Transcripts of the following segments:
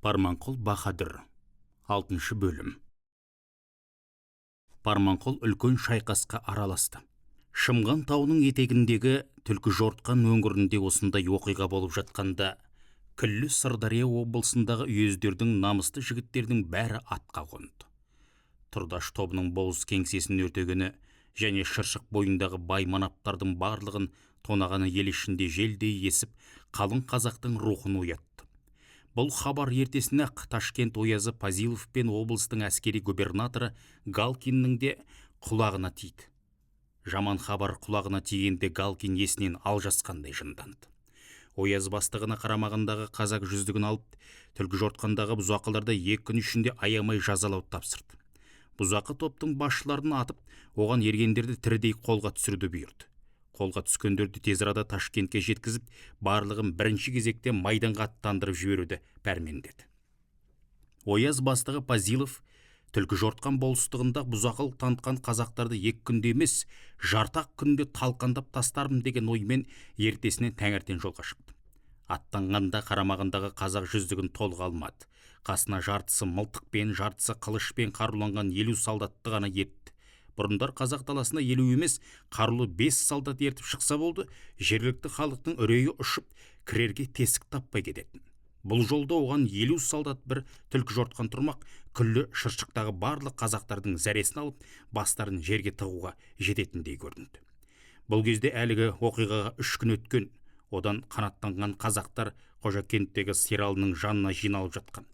Парманқұл Баһадүр. Алтыншы бөлім. Парманқұл үлкен шайқасқа араласты. Шымған тауының етегіндегі Түлкі жортқан өңірінде осындай оқиға болып жатқанда, күллі Сырдария облысындағы уездердің намысты жігіттердің бәрі атқа қонды. Тұрдаш тобының болыс кеңсесін өртегені және Шыршық бойындағы бай манаптардың барлығын тонағаны ел ішінде желдей есіп, қалың қазақтың рухын оятты. Бұл хабар ертесіне-ақ Ташкент оязы Пазилов пен облыстың әскери губернаторы Галкиннің де құлағына тиді. Жаман хабар құлағына тигенде Галкин есінен алжасқандай жынданды. Ояз бастығына қарамағындағы қазақ жүздігін алып, Түлкі жортқандағы бұзақыларды 2 күн ішінде аямай жазалауды тапсырды. Бұзақы топтың басшыларын атып, оған ергендерді тірідей қолға түсіруді бұйырды. Қолға түскендерді тез арада Ташкентке жеткізіп, барлығын бірінші кезекте майданға аттандырып жіберуді пәрмендеді. Ояз бастығы Пазилов Түлкі жортқан болыстығында бұзақылық танытқан қазақтарды 2 күнде емес, жарты-ақ күнде талқандап тастармын деген оймен ертесіне таңертең жолға шықты. Аттанғанда қарамағындағы қазақ жүздігін толық алмады. Қасына жартысы мылтықпен, жартысы қылышпен қаруланған 50 солдатты ғана ертті. Бұрындар қазақ даласына 50 емес, қарулы 5 солдат ертіп шықса болды, жергілікті халықтың үрейі ұшып, кірерге тесік таппай кететін. Бұл жолда оған 50 солдат бір Түлкі жортқан тұрмақ, күллі Шыршықтағы барлық қазақтардың зәресін алып, бастарын жерге тығуға жететіндей көрінді. Бұл кезде әлгі оқиғаға 3 күн өткен. Одан қанаттанған қазақтар Қожакенттегі Сералының жанына жиналып жатқан.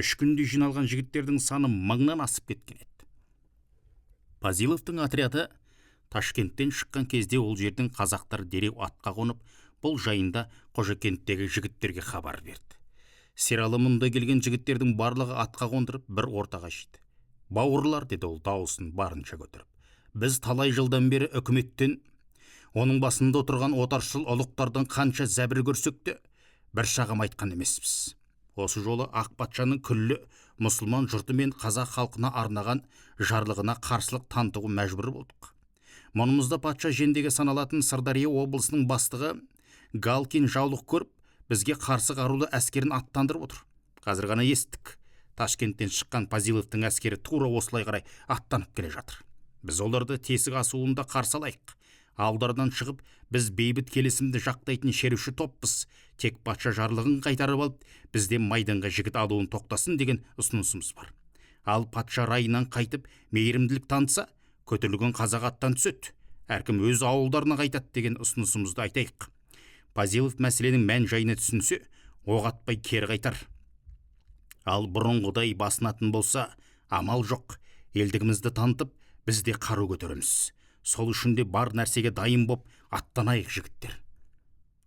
3 күнде жиналған жігіттердің саны мыңнан асып кеткен еді. Пазиловтың отряды Ташкенттен шыққан кезде ол жердің қазақтар дереу атқа қонып, бұл жайында Қожакенттегі жігіттерге хабар берді. Сералы мұнда келген жігіттердің барлығы атқа қондырып, бір ортаға жиды. «Бауырлар, – деді ол дауысын барынша көтеріп, – біз талай жылдан бері үкіметтен, оның басында отырған отаршыл ұлықтардан қанша зәбір көрсек те, бір шағым айтқан емеспіз. Осы жолы ақ патшаның күллі мұсылман жұрты мен қазақ халқына арнаған жарлығына қарсылық танытуға мәжбүр болдық. Мұнымызда патша жендегі саналатын Сырдария облысының бастығы Галкин жаулық көріп, бізге қарсы қарулы әскерін аттандырып отыр. Қазір ғана естік, Ташкенттен шыққан Пазиловтың әскері тура осылай қарай аттанып келе жатыр. Біз оларды Тесік асуында қарсы алайық. Алдарынан шығып, біз бейбіт келісімді жақтайтын шеруші топпыз, тек патша жарлығын қайтарып алып, бізден майданға жігіт алуын тоқтасын деген ұсынысымыз бар. Ал патша райынан қайтып, мейірімділік танытса, көтерілген қазақ аттан түседі, әркім өз ауылдарына қайтады деген ұсынысымызды айтайық. Пазилов мәселенің мән жайына түсінсе, оқ атпай кері қайтар. Ал бұрынғыдай басынатын болса, амал жоқ, елдігімізді танытып, біз де қару көтереміз. Сол үшін де бар нәрсеге дайын боп аттанайық, жігіттер.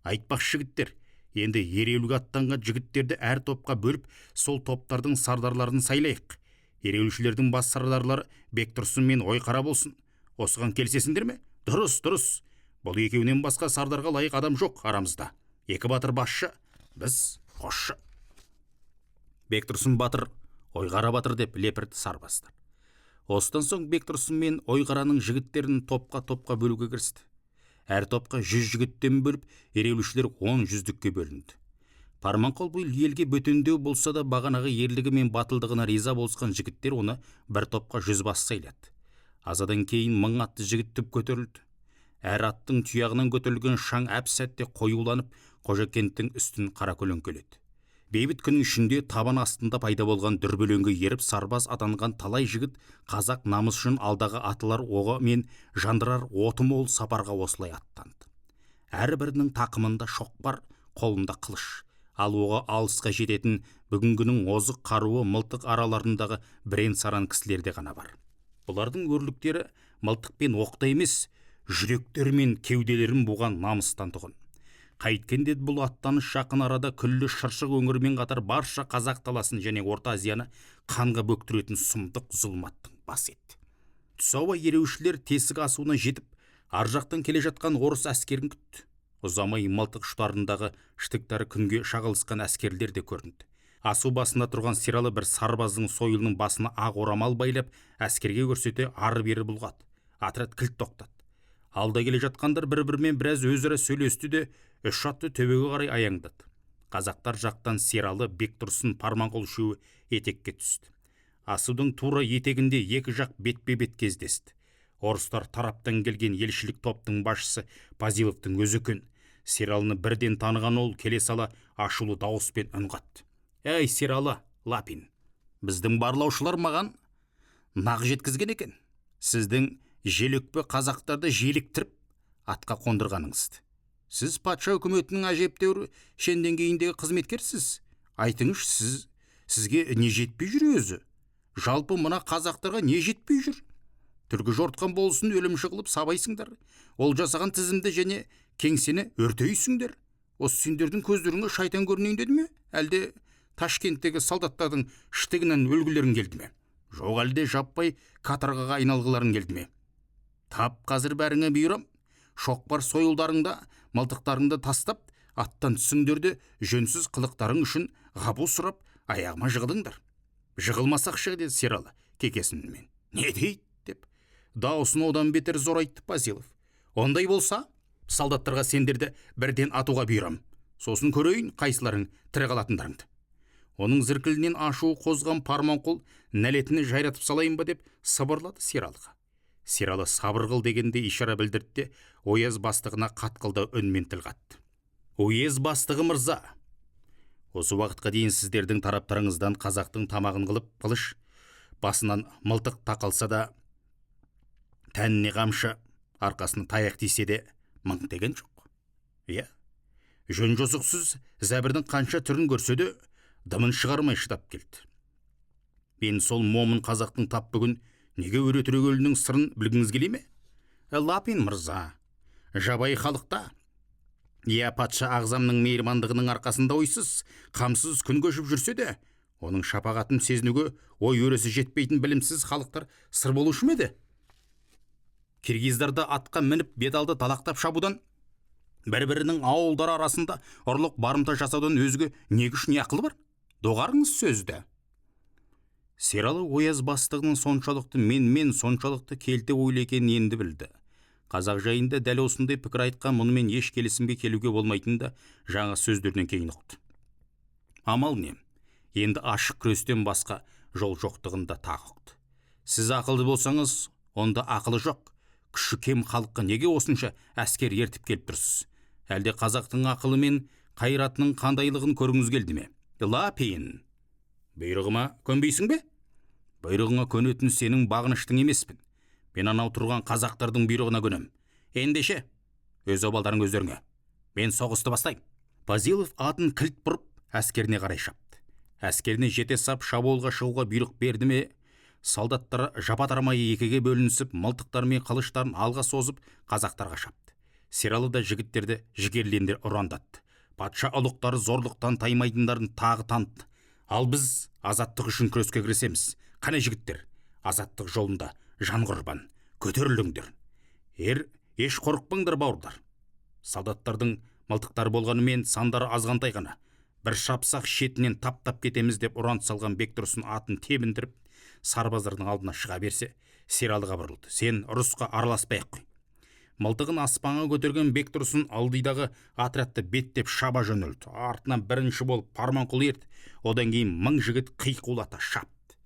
Айтпақшы, жігіттер, енді ереуілге аттанған жігіттерді әр топқа бөліп, сол топтардың сардарларын сайлайық. Ереуілшілердің бас сардарлары Бектұрсын мен Ойқара болсын. Осыған келісесіңдер ме? Дұрыс, дұрыс. Бұл екеуінен басқа сардарға лайық адам жоқ арамызда. Екі батыр басшы, біз қосшы. Бектұрсын батыр, Ойқара батыр, – деп лепірді сарбаздар. Осыдан соң Бектұрсын мен Ойқараның жігіттерін топқа топқа бөлуге кірісті. Әр топқа 100 жігіттен бөліп, ереуілшілер 10 жүздікке бөлінді. Парманқұл бұл елге бөтендеу болса да, бағанағы ерлігі мен батылдығына риза болысқан жігіттер оны бір топқа жүз бас сайлады. Азадан кейін 1000 атты жігіт түп көтерілді. Әр аттың тұяғынан көтерілген шаң әп сәтте қоюланып, Қожакенттің үстін қара көлеңкеледі. Бейбіт күннің ішінде табан астында пайда болған дүрбелеңге еріп, сарбаз атанған талай жігіт қазақ намысы үшін алдағы атылар оғы мен жандырар оты мол сапарға осылай аттанды. Әрбірінің тақымында шоқпар, қолында қылыш. Ал оғы алысқа жететін бүгінгінің озық қаруы мылтық араларындағы бірен саран кісілерде ғана бар. Бұлардың өрліктері мылтық пен оқта емес, жүректері мен кеуделерін буған намыстан тұғын. Қайткенде бұл аттаныс жақын арада күллі Шыршық өңірімен қатар барша қазақ даласын және Орта Азияны қанға бөктіретін сұмдық зұлматтың басы еді. Түс ауа ереуілшілер Тесік асуына жетіп, ар жақтан келе жатқан орыс әскерін күтті. Ұзамай мылтық ұштарындағы штыктары күнге шағылысқан әскерлер де көрінді. Асу басында тұрған Сералы бір сарбаздың сойылының басына ақ орамал байлап, әскерге көрсете ары бері бұлғады. Отряд кілт тоқтады. Алда келе жатқандар бір бірімен біраз өзара сөйлесті де, үш атты төбеге қарай аяңдады. Қазақтар жақтан Сералы, Бектұрсын, Парманқұл үшеуі етекке түсті. Асудың тура етегінде екі жақ бетпе-бет кездесті. Орыстар тараптан келген елшілік топтың басшысы Пазиловтың өзі екен. Сералыны бірден таныған ол келе сала ашулы дауыспен үн қатты. Әй, Сералы, Лапин, біздің барлаушылар маған нақ жеткізген екен. Сіздің желөкпе қазақтарды желіктіріп атқа қондырғаныңызды. Сіз патша үкіметінің әжептәуір шен деңгейіндегі қызметкерсіз. Айтыңызшы, сізге не жетпей жүр өзі? Жалпы мына қазақтарға не жетпей жүр? Түркі жортқан болсын өлімші қылып сабайсыңдар. Ол жасаған тізімді және кеңсені өртейсіңдер. Осы сендердің көздеріңе шайтан көрінейін деді ме? Әлде Ташкенттегі солдаттардың штыгынан өлгілерің келді ме? Жоқ, әлде жаппай каторгаға айналғыларың келді ме? Тап қазір бәріңе бұйырам. Шоқпар сойылдарыңда, мылтықтарыңды тастап, аттан түсіңдер де жөнсіз қылықтарың үшін ғапу сұрап, аяғыма жығылыңдар. Жығылмасақшы, деді Сералы кекесінмен. Не дейді? Деп даусын одан бетер зорайтты Пазилов. Ондай болса, солдаттарға сендерді бірден атуға бұйырам. Сосын көрейін қайсыларың тірі қалатындарыңды. Оның зіркілінен ашуы қозған Парманқұл нәлетіні жайратып салайын ба деп сыбырлады Сералыға. Сералы сабыр қыл дегенде ишара білдірді де ояз бастығына қатқылдау үнмен тіл қатты. Ояз бастығы мырза, осы уақытқа дейін сіздердің тараптарыңыздан қазақтың тамағын қылып қылыш, басынан мылтық тақалса да, тәніне қамшы, арқасына таяқ тисе де мыңқ деген жоқ. Иә, жөн жосықсыз зәбірдің қанша түрін көрсе де дымын шығармай шыдап келді. Мен сол момын қазақтың тап бүгін неге өре түрегелінің сырын білгіңіз келе ме? Лапин мырза, жабайы халықта, иә, патша ағзамның мейірмандығының арқасында ойсыз, қамсыз күн көшіп жүрсе де, оның шапағатын сезінуге ой өресі жетпейтін білімсіз халықтар сыр болушы ма еді? Киргиздарды атқа мініп бет алды далақтап шабудан, бір-бірінің ауылдары арасында ұрлық барымта жасаудан өзге не күш не ақыл бар? Доғарыңыз сөзді. Сералы ояз бастығының соншалықты мен-мен, соншалықты келте ойлы екенін енді білді. Қазақ жайында дәл осындай пікір айтқан мұнымен еш келісімге келуге болмайтынын да жаңа сөздерінен кейін ұқты. Амал не? Енді ашық күрестен басқа жол жоқтығын да тағы ұқты. Сіз ақылды болсаңыз, онда ақылы жоқ. Күші кем халыққа неге осынша әскер ертіп келіп тұрсыз? Әлде қазақтың ақылы мен қайратының қандайлығын көргіңіз келді ме? Лапин, бұйрығыма көнбейсің бе? Бұйрығыңа көнетін сенің бағыныштың емеспін. Мен анау тұрған қазақтардың бұйрығына көнем. Ендеше, өз обалдарың өздеріңе. Мен соғысты бастаймын. Пазилов атын кілт бұрып, әскеріне қарай шапты. Әскеріне жете сап шабуылға шығуға бұйрық берді ме? Солдаттар жапа-тармай екіге бөлінісіп, мылтықтар мен қылыштарын алға созып, қазақтарға шапты. Сералы да жігіттерді жігерлендір ұрандатты. Патша ұлықтары зорлықтан таймайтындарын тағы танытты. Ал біз азаттық үшін күреске кірісеміз. Қане жігіттер, азаттық жолында жан құрбан, көтеріліңдер. Еш қорықпаңдар, бауырлар. Солдаттардың мылтықтары болғанымен сандары азғантай ғана. Бір шапсақ шетінен таптап кетеміз деп ұран салған Бектұрсын атын тебіндіріп, сарбаздардың алдына шыға берсе, Сералыға бұрылды. Сен ұрысқа араласпай ақ қой. Мылтығын аспанға көтерген Бектұрсын алдидағы отрядты беттеп шаба жөнелді. Артынан бірінші болып Парманқұл ерді. Одан кейін 1000 жігіт қиқулата шапты.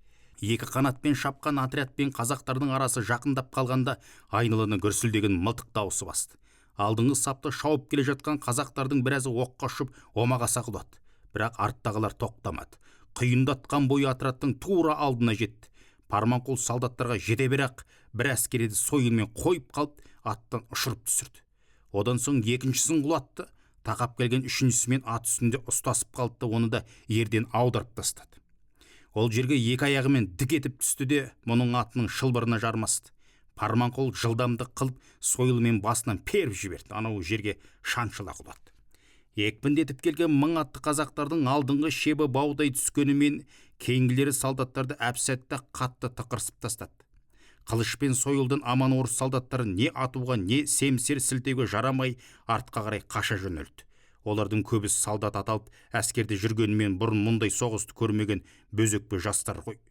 Екі қанатпен шапқан отрядпен қазақтардың арасы жақындап қалғанда айналаны гүрсілдеген мылтық дауысы басты. Алдыңғы сапты шауып келе жатқан қазақтардың біразы оққа ұшып омағаса құлады. Бірақ арттағылар тоқтамады. Құйындатқан бойы отрядтың тура алдына жетті. Парманқұл солдаттарға жете бере-ақ бір әскерді сойылмен қойып қалып, аттан ұшырып түсірді. Одан соң екіншісін құлатты, тақап келген үшіншісімен ат үстінде ұстасып қалды, оны да ерден аударып тастады. Ол жерге екі аяғымен дік етіп түсті де, мұның атының шылбырына жармасты. Парманқұл жылдамдық қылып, сойылмен басынан періп жіберді, анау жерге шаншыла құлады. Екпіндетіп келген 1000 атты қазақтардың алдыңғы шебі баудай түскенімен кейінгілері солдаттарды әп-сәтте қатты тықырсып тастады. Қылыш пен сойылдан аман орыс солдаттары не атуға, не семсер сілтеуге жарамай артқа қарай қаша жөнелді. Олардың көбісі солдат аталып әскерде жүргенімен бұрын мұндай соғысты көрмеген бөзөкпе жастар ғой.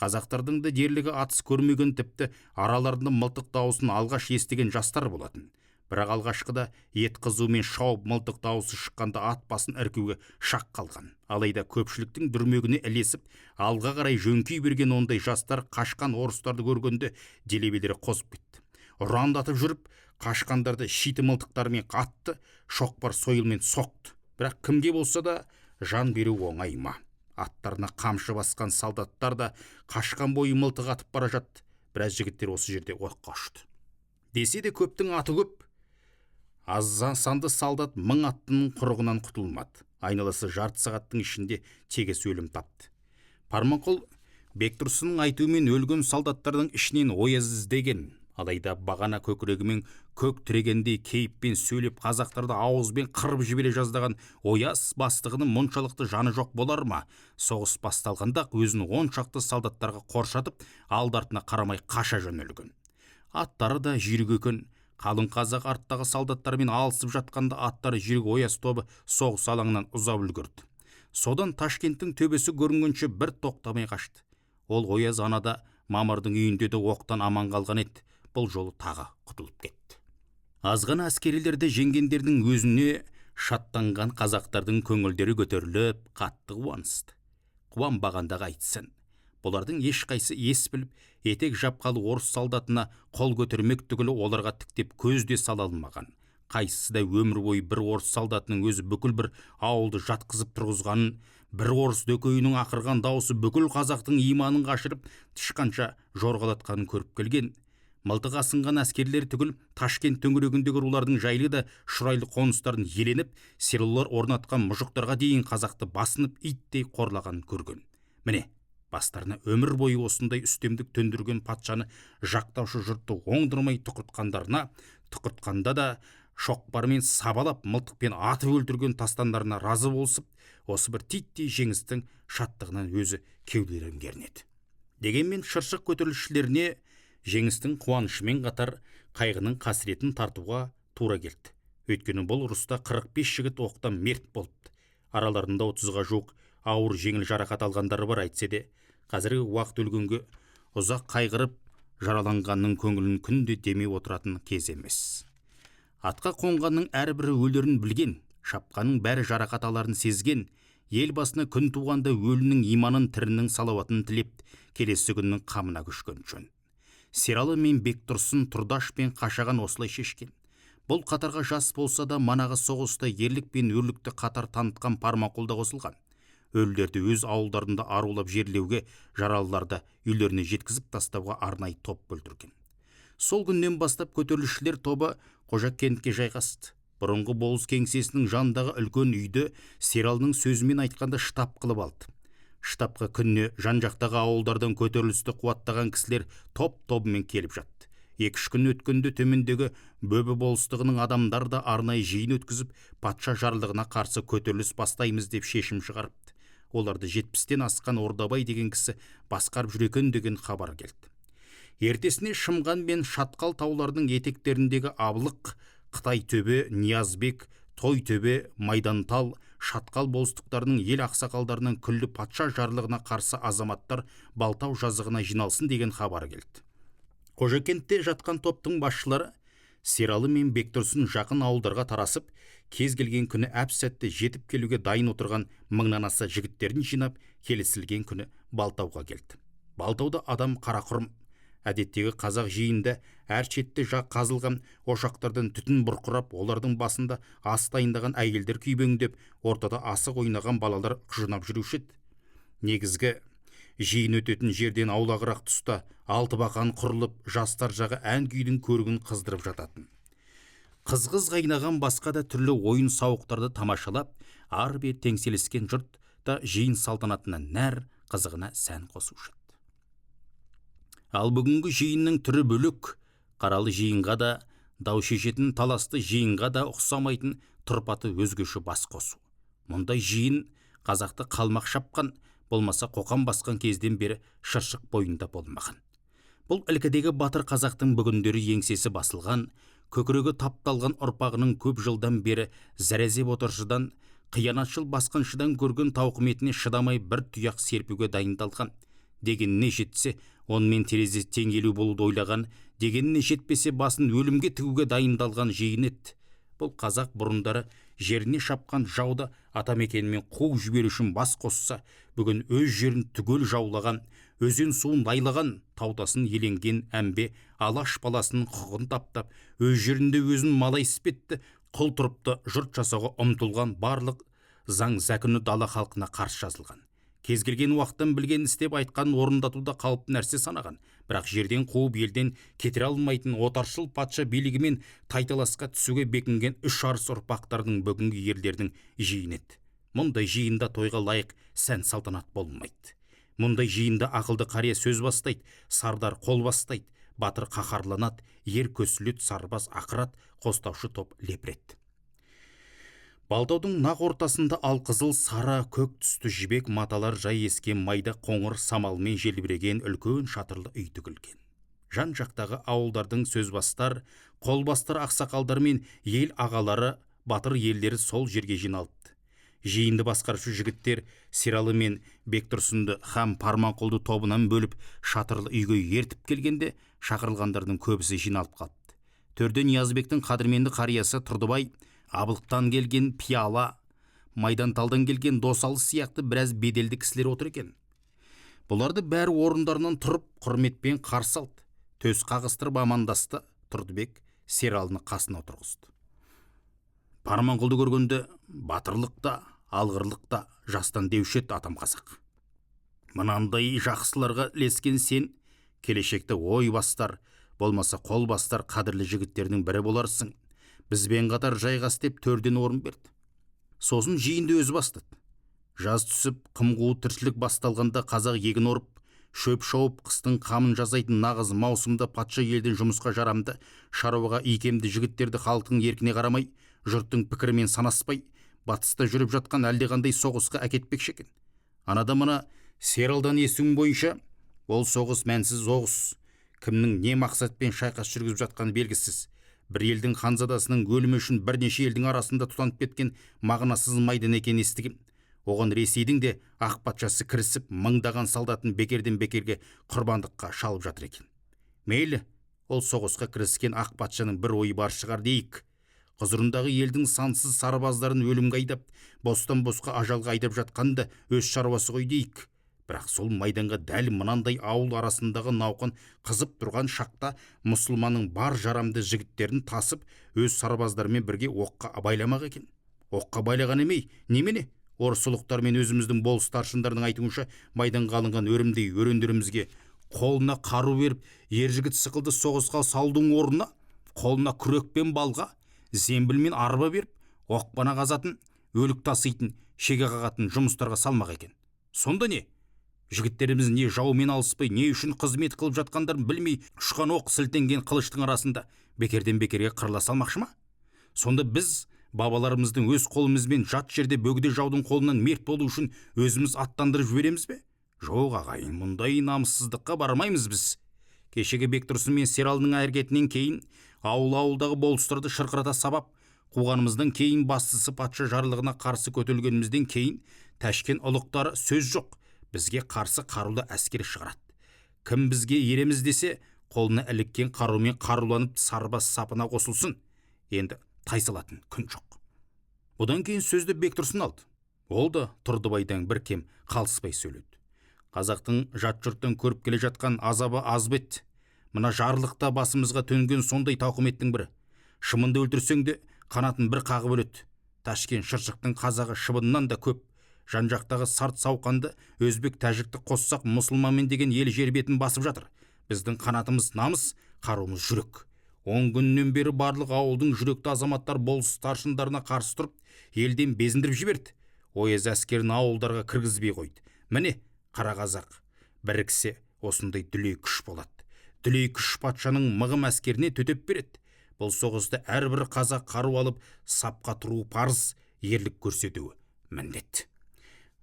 Қазақтардың да дерлігі атыс көрмеген, тіпті араларында мылтық дауысын алғаш естіген жастар болатын. Бірақ алғашқыда ет қызуымен шауып мылтық дауысы шыққанда ат басын іркуге шақ қалған. Алайда көпшіліктің дүрмегіне ілесіп, алға қарай жөңкей берген ондай жастар қашқан орыстарды көргенде делебелері қозып кетті. Ұрандатып жүріп, қашқандарды шиті мылтықтарымен атты, шоқпар сойылмен соқты. Бірақ кімге болса да жан беру оңай ма? Аттарына қамшы басқан солдаттар да қашқан бойы мылтық атып бара жатты. Біраз жігіттер осы жерде оққа ұшты. Десе де көптің аты көп. Аз санды солдат 1000 аттының құрығынан құтылмады. Айналасы жарты сағаттың ішінде тегіс өлім тапты. Парманқұл Бектұрсынның айтуымен өлген солдаттардың ішінен ояз іздеген. Алайда бағана көкірегімен көк тірегендей кейіппен сөйлеп қазақтарды ауызбен қырып жібере жаздаған ояз бастығының мұншалықты жаны жоқ болар ма? Соғыс басталғанда өзін 10 шақты солдаттарға қоршатып, алды артына қарамай қаша жөнелген. Аттары да жүйрік екен. Қалың қазақ арттағы солдаттармен алысып жатқанда аттары жүйрік ояз тобы соғыс алаңынан ұзап үлгерді. Содан Ташкенттің төбесі көрінгенше бір тоқтамай қашты. Ол ояз анада Мамырдың үйінде де оқтан аман қалған еді. Бұл жолы тағы құтылып кетті. Азғана әскерилерді жеңгендердің өзіне шаттанған қазақтардың көңілдері көтеріліп, қатты қуанысты. Қуанбағандағы айтсын. Бұлардың ешқайсы ес біліп, етек жапқалы орыс солдатына қол көтермек түгілі оларға тіктеп көз де сала алмаған. Қайсысы да өмір бойы бір орыс солдатының өзі бүкіл бір ауылды жатқызып тұрғызғанын, бір орыс дөкейінің ақырған дауысы бүкіл қазақтың иманын қашырып, тышқанша жорғалатқанын көріп келген. Мылтық асынған әскерлер түгіл Ташкент төңірегіндегі рулардың жайлы да шұрайлы қоныстарын иеленіп, селолар орнатқан мұжықтарға дейін қазақты басынып иттей қорлағанын көрген. Міне, бастарына өмір бойы осындай үстемдік төндірген патшаны жақтаушы жұртты оңдырмай тұқыртқандарына, тұқыртқанда да шоқпармен сабалап, мылтықпен атып өлтірген тастандарына разы болысып, осы бір титтей жеңістің шаттығынан өзі кеуделерін кернеді. Дегенмен Шыршық көтерілісшілеріне жеңістің қуанышымен қатар қайғының қасіретін тартуға тура келді. Өйткені бұл ұрыста 45 жігіт оқтан мерт болыпты. Араларында 30-ға жуық ауыр жеңіл жарақат алғандары бар айтсе де, қазіргі уақыт өлгенге ұзақ қайғырып, жараланғанның көңілін күнде демей отыратын кез емес. Атқа қонғанның әрбірі өлерін білген, шапқанның бәрі жарақат аларын сезген, ел басына күн туғанда өлінің иманын, тірінің салауатын тілеп, келесі күннің қамына көшкен жөн. Сералы мен Бектұрсын, Тұрдаш пен Қашаған осылай шешкен. Бұл қатарға жас болса да манағы соғыста ерлік пен өрлікті қатар танытқан Парманқұл да қосылған. Өлілерді өз ауылдарында арулап жерлеуге, жаралыларды үйлеріне жеткізіп тастауға арнайы топ бөлдірген. Сол күннен бастап көтерілісшілер тобы Қожакентке жайғасты. Бұрынғы болыс кеңсесінің жанындағы үлкен үйді Сералының сөзімен айтқанда штаб қылып алды. Штабқа күніне жан-жақтағы ауылдардан көтерілісті қуаттаған кісілер топ-тобымен келіп жатты. 2-3 күн өткенде төмендегі Бөбі болыстығының адамдары да арнайы жиын өткізіп, патша жарлығына қарсы көтеріліс бастаймыз деп шешім шығарыпты. Оларды 70-тен асқан Ордабай деген кісі басқарып жүр екен деген хабар келді. Ертесіне Шымған мен Шатқал тауларының етектеріндегі Абылық, Қытай төбе, Ниязбек, Той төбе, Майдантал, Шатқал болыстықтарының ел ақсақалдарынан күллі патша жарлығына қарсы азаматтар Балтау жазығына жиналсын деген хабар келді. Қожакентте жатқан топтың басшылары Сералы мен Бектұрсын жақын ауылдарға тарасып, кез келген күні әп-сәтте жетіп келуге дайын отырған мыңнан аса жігіттерін жинап, келісілген күні Балтауға келді. Балтауда адам қарақұрым. Әдеттегі қазақ жиында әр шетте жақ қазылған ошақтардан түтін бұрқырап, олардың басында ас дайындаған әйелдер күйбеңдеп, ортада асық ойнаған балалар құжынап жүруші еді. Негізгі жиын өтетін жерден аулағырақ тұста алты бақан құрылып, жастар жағы ән күйдің көрігін қыздырып жататын. Қызғыз қайнаған басқа да түрлі ойын сауықтарды тамашалап, ар бер теңселіскен жұрт та жиын салтанатына нәр, қызығына сән қосушы еді. Ал бүгінгі жиынның түрі бөлек, қаралы жиынға да, дау шешетін таласты жиынға да ұқсамайтын тұрпаты өзгеше бас қосу. Мұндай жиын қазақты қалмақ шапқан, болмаса қоқан басқан кезден бері Шыршық бойында болмаған. Бұл ілкідегі батыр қазақтың бүгіндері еңсесі басылған, көкірегі тапталған ұрпағының көп жылдан бері зәрезеп отыршыдан, қиянатшыл басқыншыдан көрген тауқыметіне шыдамай бір тұяқ серпуге дайындалған. Дегеніне жетсе, онымен терезе теңгелу болуды ойлаған, Дегеніне жетпесе басын өлімге тігуге дайындалған жиын еді. Бұл қазақ бұрындары жеріне шапқан жауды атамекенінен қуып жіберу үшін бас қосса, бүгін өз жерін түгел жаулаған, өзен суын лайлаған, таутасын еленген әмбе алаш баласының құқығын таптап, өз жерінде өзін малай іспетті құл тұрыпты жұрт жасауға ұмтылған барлық заң зәкүні дала халқына қарсы жазылған. Кез келген уақыттан білген істеп айтқанын орындатуда қалыпты нәрсе санаған, бірақ жерден қуып елден кетіре алмайтын отаршыл патша билігімен тайталасқа түсуге бекінген үш арыс ұрпақтардың бүгінгі ерлердің жиыны еді. Мұндай жиында тойға лайық сән салтанат болмайды. Мұндай жиында ақылды қария сөз бастайды, сардар қол бастайды, батыр қаһарланады, ер көсіледі, сарбаз ақырады, қостаушы топ лепіреді. Балдаудың нақ ортасында алқызыл, сары, көк түсті жібек маталар жай ескен майда қоңыр самалмен желбіреген үлкен шатырлы үй тігілген. Жан жақтағы ауылдардың сөзбастар, қолбастар ақсақалдар мен ел ағалары, батыр елдері сол жерге жиналыпты. Жиынды басқарушы жігіттер Сералы мен Бектұрсынды һәм Парманқұлды тобынан бөліп шатырлы үйге ертіп келгенде шақырылғандардың көбісі жиналып қалыпты. Төрде Ниязбектің қадірменді қариясы Тұрдыбай, Абылықтан келген Пиала, Майданталдан келген Досалы сияқты біраз беделді кісілер отыр екен. Бұларды бәрі орындарынан тұрып құрметпен қарсы алды. Төс қағыстырып амандасты. Тұрдыбек Сералыны қасына отырғызды. Парманқұлды көргенде батырлық та, алғырлық та жастан деуші еді атам қазақ. Мынандай жақсыларға ілескен сен келешекте ой бастар, болмаса қол бастар қадірлі жігіттердің бірі боларсың. Бізбен қатар жайғас деп төрден орын берді. Сосын жиынды өзі бастады. Жаз түсіп, қым-қуыт тіршілік басталғанда қазақ егін орып, шөп шауып, қыстың қамын жасайтын нағыз маусымда патша елден жұмысқа жарамды, шаруаға икемді жігіттерді халықтың еркіне қарамай, жұрттың пікірімен санаспай, батыста жүріп жатқан әлдеқандай соғысқа әкетпекші екен. Анада мына Сералдан естуім бойынша, ол соғыс мәнсіз соғыс, кімнің не мақсатпен шайқас жүргізіп жатқаны белгісіз. Бір елдің ханзадасының өлімі үшін бірнеше елдің арасында тұтанып кеткен мағынасыз майдан екенін естігем. Оған Ресейдің де ақ патшасы кірісіп, мыңдаған солдатын бекерден бекерге құрбандыққа шалып жатыр екен. Мейлі, ол соғысқа кіріскен ақ патшаның бір ойы бар шығар дейік. Құзырындағы елдің сансыз сарбаздарын өлімге айдап, бостан босқа ажалға айдап жатқанды өз шаруасы ғой дейік. Бірақ сол майданға дәл мынандай ауыл арасындағы науқан қызып тұрған шақта мұсылманның бар жарамды жігіттерін тасып, өз сарбаздарымен бірге оққа байламақ екен. Оққа байлаған емей, немене? Орыс ұлықтар мен өзіміздің болыс старшындардың айтуынша майданға алынған өрімдей өрендерімізге қолына қару беріп, ер жігіт сықылды соғысқа салудың орнына қолына күрек пен балға, зембіл мен арба беріп, оқпана қазатын, өлік таситын, шеге қағатын жұмыстарға салмақ екен. Сонда не? Жігіттеріміз не жаумен алыспай, не үшін қызмет қылып жатқандарын білмей, ұшқан оқ сілтенген қылыштың арасында бекерден бекерге қырыла салмақшы ма? Сонда біз бабаларымыздың өз қолымызбен жат жерде бөгде жаудың қолынан мерт болу үшін өзіміз аттандырып жібереміз бе? Жоқ, ағайын, мұндай намыссыздыққа бармаймыз біз. Кешегі Бектұрсын мен Сералының әрекетінен кейін ауыл-ауылдағы болыстарды шырқырата сабап, қуғанымыздан кейін, бастысы патша жарлығына қарсы көтерілгенімізден кейін Тәшкен ұлықтары сөз жоқ, бізге қарсы қарулы әскер шығарады. Кім бізге ереміз десе, қолына іліккен қарумен қаруланып сарбаз сапына қосылсын. Енді тайсалатын күн жоқ. Бұдан кейін сөзді Бектұрсын алды. Ол да Тұрдыбайдан бір кем қалыспай сөйледі. Қазақтың жат жұрттан көріп келе жатқан азабы аз ба еді? Мына жарлықта басымызға төнген сондай тауқыметтің бірі. Шымынды өлтірсең де қанатын бір қағып өледі. Ташкен Шыршықтың қазағы шыбыннан да көп. Жан-жақтағы сарт сауқанды өзбек тәжікті қоссақ мұсылманмен деген ел жер бетін басып жатыр. Біздің қанатымыз намыс, қаруымыз жүрек. 10 күннен бері барлық ауылдың жүректі азаматтар болыс старшындарына қарсы тұрып, елден безіндіріп жіберді. Ояз әскерін ауылдарға кіргізбей қойды. Міне, қара қазақ біріксе осындай дүлей күш болады. Дүлей күш патшаның мығым әскеріне төтеп береді. Бұл соғыста әрбір қазақ қару алып сапқа тұруы парыз, ерлік көрсетуі міндет.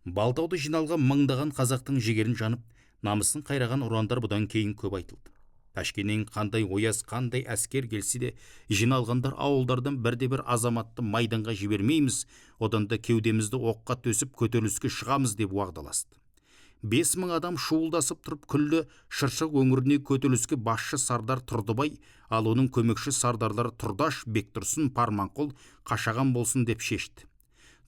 Балтауды жиналған мыңдаған қазақтың жігерін жанып, намысын қайраған ұрандар бұдан кейін көп айтылды. Ташкеннен қандай ояз, қандай әскер келсе де, жиналғандар ауылдардан бірде-бір азаматты майданға жібермейміз, одан да кеудемізді оққа төсіп көтеріліске шығамыз деп уағдаласты. 5000 адам шуылдасып тұрып күллі Шыршық өңіріне көтеріліске басшы сардар Тұрдыбай, ал оның көмекші сардарлары Тұрдаш, Бектұрсын, Парманқұл, Қашаған болсын деп шешті.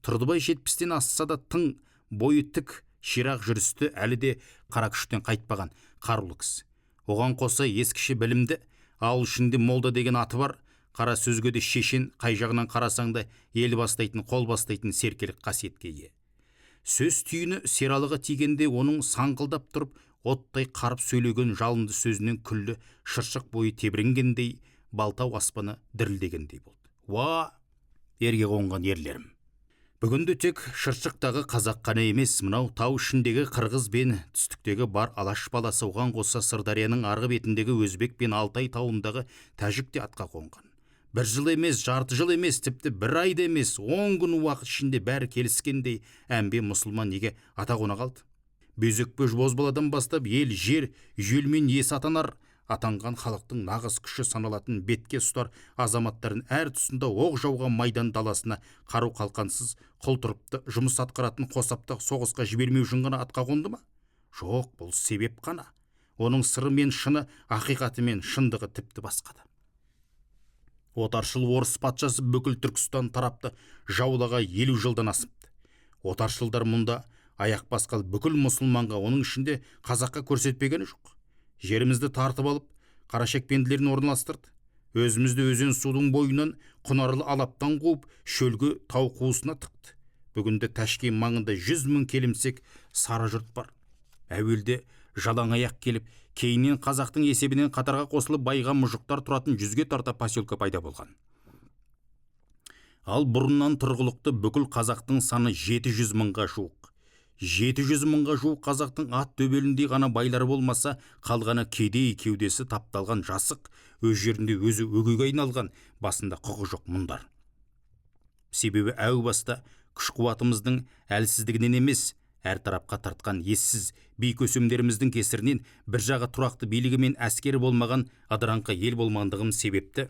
Тұрдыбай 70-тен асса да тың, бойы тік, ширақ жүрісті, әлі де қара күштен қайтпаған қарулы кісі. Оған қоса ескіше білімді, ауыл ішінде молда деген аты бар, қара сөзге де шешен, қай жағынан қарасаң да ел бастайтын, қол бастайтын серкелік қасиетке ие. Сөз түйіні сералығы тигенде оның саңқылдап тұрып, оттай қарып сөйлеген жалынды сөзінен күллі Шыршық бойы тебіренгендей, балтау аспаны дірілдегендей болды. Уа, ерге қонған ерлерім! Бүгінде тек Шыршықтағы қазақ қана емес, мынау тау ішіндегі қырғыз бен түстіктегі бар алаш баласы, оған қоса Сырдарияның арғы бетіндегі өзбек пен Алтай тауындағы тәжік те атқа қонған. Бір жыл емес, жарты жыл емес, тіпті бір айда емес, 10 күн уақыт ішінде бәрі келіскендей әмбе мұсылман неге ата қона қалды? Безөкпе бозбаладан бастап ел, жер, желмен есі атанар, атанған халықтың нағыз күші саналатын бетке ұстар азаматтарын әр тұсында оқ жауған майдан даласына қару қалқансыз құлтырыпты жұмыс атқаратын қосапты соғысқа жібермеу үшін ғана атқа қонды ма? Жоқ, бұл себеп қана. Оның сыры мен шыны, ақиқаты мен шындығы тіпті басқада. Отаршыл орыс патшасы бүкіл Түркістан тарапты жаулаға 50 жылдан асыпты. Отаршылдар мұнда аяқ басқалы бүкіл мұсылманға, оның ішінде қазаққа көрсетпегені жоқ. Жерімізді тартып алып, қарашекпенділерін орналастырды. Өзімізді өзен судың бойынан құнарлы алаптан қуып, шөлге тау қуысына тықты. Бүгінде Ташкент маңында 100 мың келімсек сары жұрт бар. Әуелде жалаң аяқ келіп, кейіннен қазақтың есебінен қатарға қосылып байыған мұжықтар тұратын 100-ге тарта поселке пайда болған. Ал бұрыннан тұрғылықты бүкіл қазақтың саны 700 мыңға жуық. 700 мыңға жуық қазақтың ат төбеліндей ғана байлары болмаса, қалғаны кедей, кеудесі тапталған жасық, өз жерінде өзі өгейге айналған, басында құқы жоқ мұндар. Себебі әу баста күш қуатымыздың әлсіздігінен емес, әр тарапқа тартқан ессіз би көсемдеріміздің кесірінен бір жағы тұрақты билігі мен әскері болмаған ыдыраңқы ел болмағандығым себепті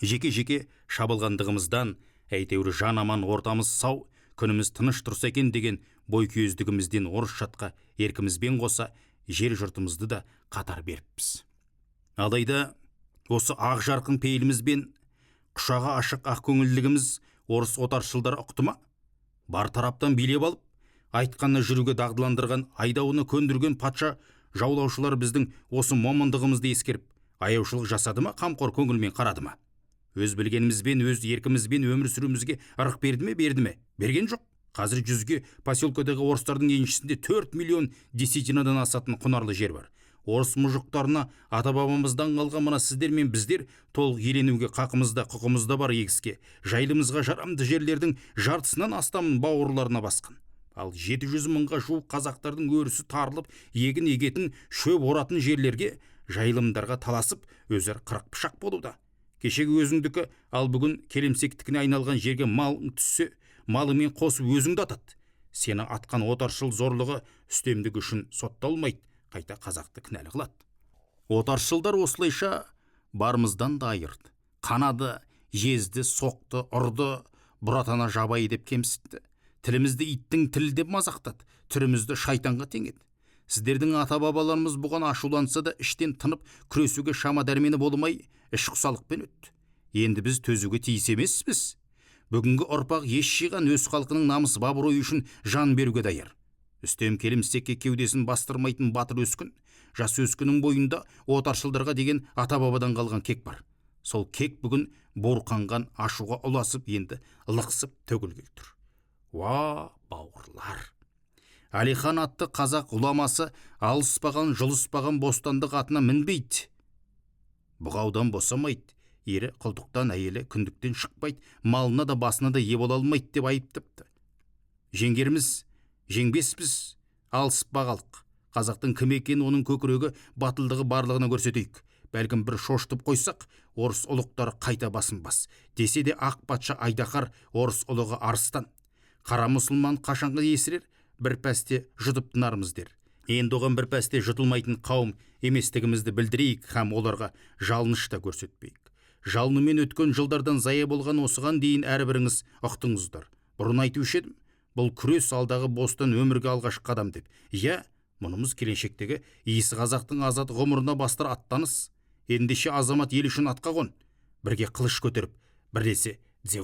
жеке-жеке шабылғандығымыздан, әйтеуір жан аман, ортамыз сау, күніміз тыныш тұрса екен деген бойкүйездігімізден орыс жатқа еркімізбен қоса жер жұртымызды да қатар беріппіз. Алайда осы ақ жарқын пейіліміз бен құшағы ашық ақ көңілділігіміз орыс отаршылдары ұқты ма? Бар тараптан билеп алып, айтқанына жүруге дағдыландырған, айдауына көндірген патша жаулаушылар біздің осы момындығымызды ескеріп, аяушылық жасады ма, қамқор көңілмен қарады ма? Өз білгенімізбен, өз еркімізбен өмір сүруімізге ырық берді ме, берді ме? Берген жоқ. Қазір 100-ге поселкедегі орыстардың еншісінде 4 миллион десятинадан асатын құнарлы жер бар. Орыс мұжықтарына ата-бабамыздан қалған мына сіздер мен біздер толық иеленуге қақымызда, құқымызда бар егіске, жайлымызға жарамды жерлердің жартысынан астамын бауырларына басқан. Ал 700 мыңға жуық қазақтардың өрісі тарылып, егін егетін, шөп оратын жерлерге, жайылымдарға таласып, өзара қырық пышақ болуда. Кешегі өзіңдікі, ал бүгін келімсектікіне айналған жерге малың түссе, малыңмен қосып өзіңді атады. Сені атқан отаршыл зорлығы үстемдік үшін сотталмайды, қайта қазақты кінәлі қылады. Отаршылдар осылайша барымыздан да айырды. Қанады, жезді, соқты, ұрды, бұратана жабайы деп кемсітті. Тілімізді иттің тілі деп мазақтады, түрімізді шайтанға теңеді. Сіздердің ата-бабаларымыз бұған ашуланса да іштен тынып, күресуге шама дәрмені болмай, іш құсалықпен өтті. Енді біз төзуге тиіс емеспіз. Бүгінгі ұрпақ ес жиған өз халқының намыс абыройы үшін жан беруге даяр. Үстем келімсекке кеудесін бастырмайтын батыр өскін, жас өскіннің бойында отаршылдарға деген ата-бабадан қалған кек бар. Сол кек бүгін буырқанған ашуға ұласып, енді лықсып төгілгелі тұр. Уа, бауырлар! Әлихан атты қазақ ғұламасы алыспаған, жұлыспаған бостандық атына мінбейді. Бұғаудан босамайды, ері құлдықтан, әйелі күндіктен шықпайды, малына да басына да ие бола алмайды деп айыптыпты. Жеңгеріміз, жеңбеспіз, алысып бағалық. Қазақтың кім екенін, оның көкірегі, батылдығы барлығына көрсетейік. Бәлкім бір шошытып қойсақ, орыс ұлықтары қайта басынбас. Десе де ақ патша айдаһар, орыс ұлығы арыстан. Қара мұсылман қашанғы есірер, бір пәсте жұтып тынармыз дер. Енді оған бір пәсте жұтылмайтын қауым еместігімізді білдірейік һәм оларға жалыныш та көрсетпейік. Жалынымен өткен жылдардан зая болған осыған дейін әрбіріңіз ұқтыңыздар. Бұрын айтушы едім, Бұл күрес алдағы бостан өмірге алғашқы қадам деп. Иә, мұнымыз келешектегі иісі қазақтың азат ғұмырына бастар аттаныс. Ендеше азамат ел үшін атқа қон. Бірге қылыш көтеріп, бірлесе тізе.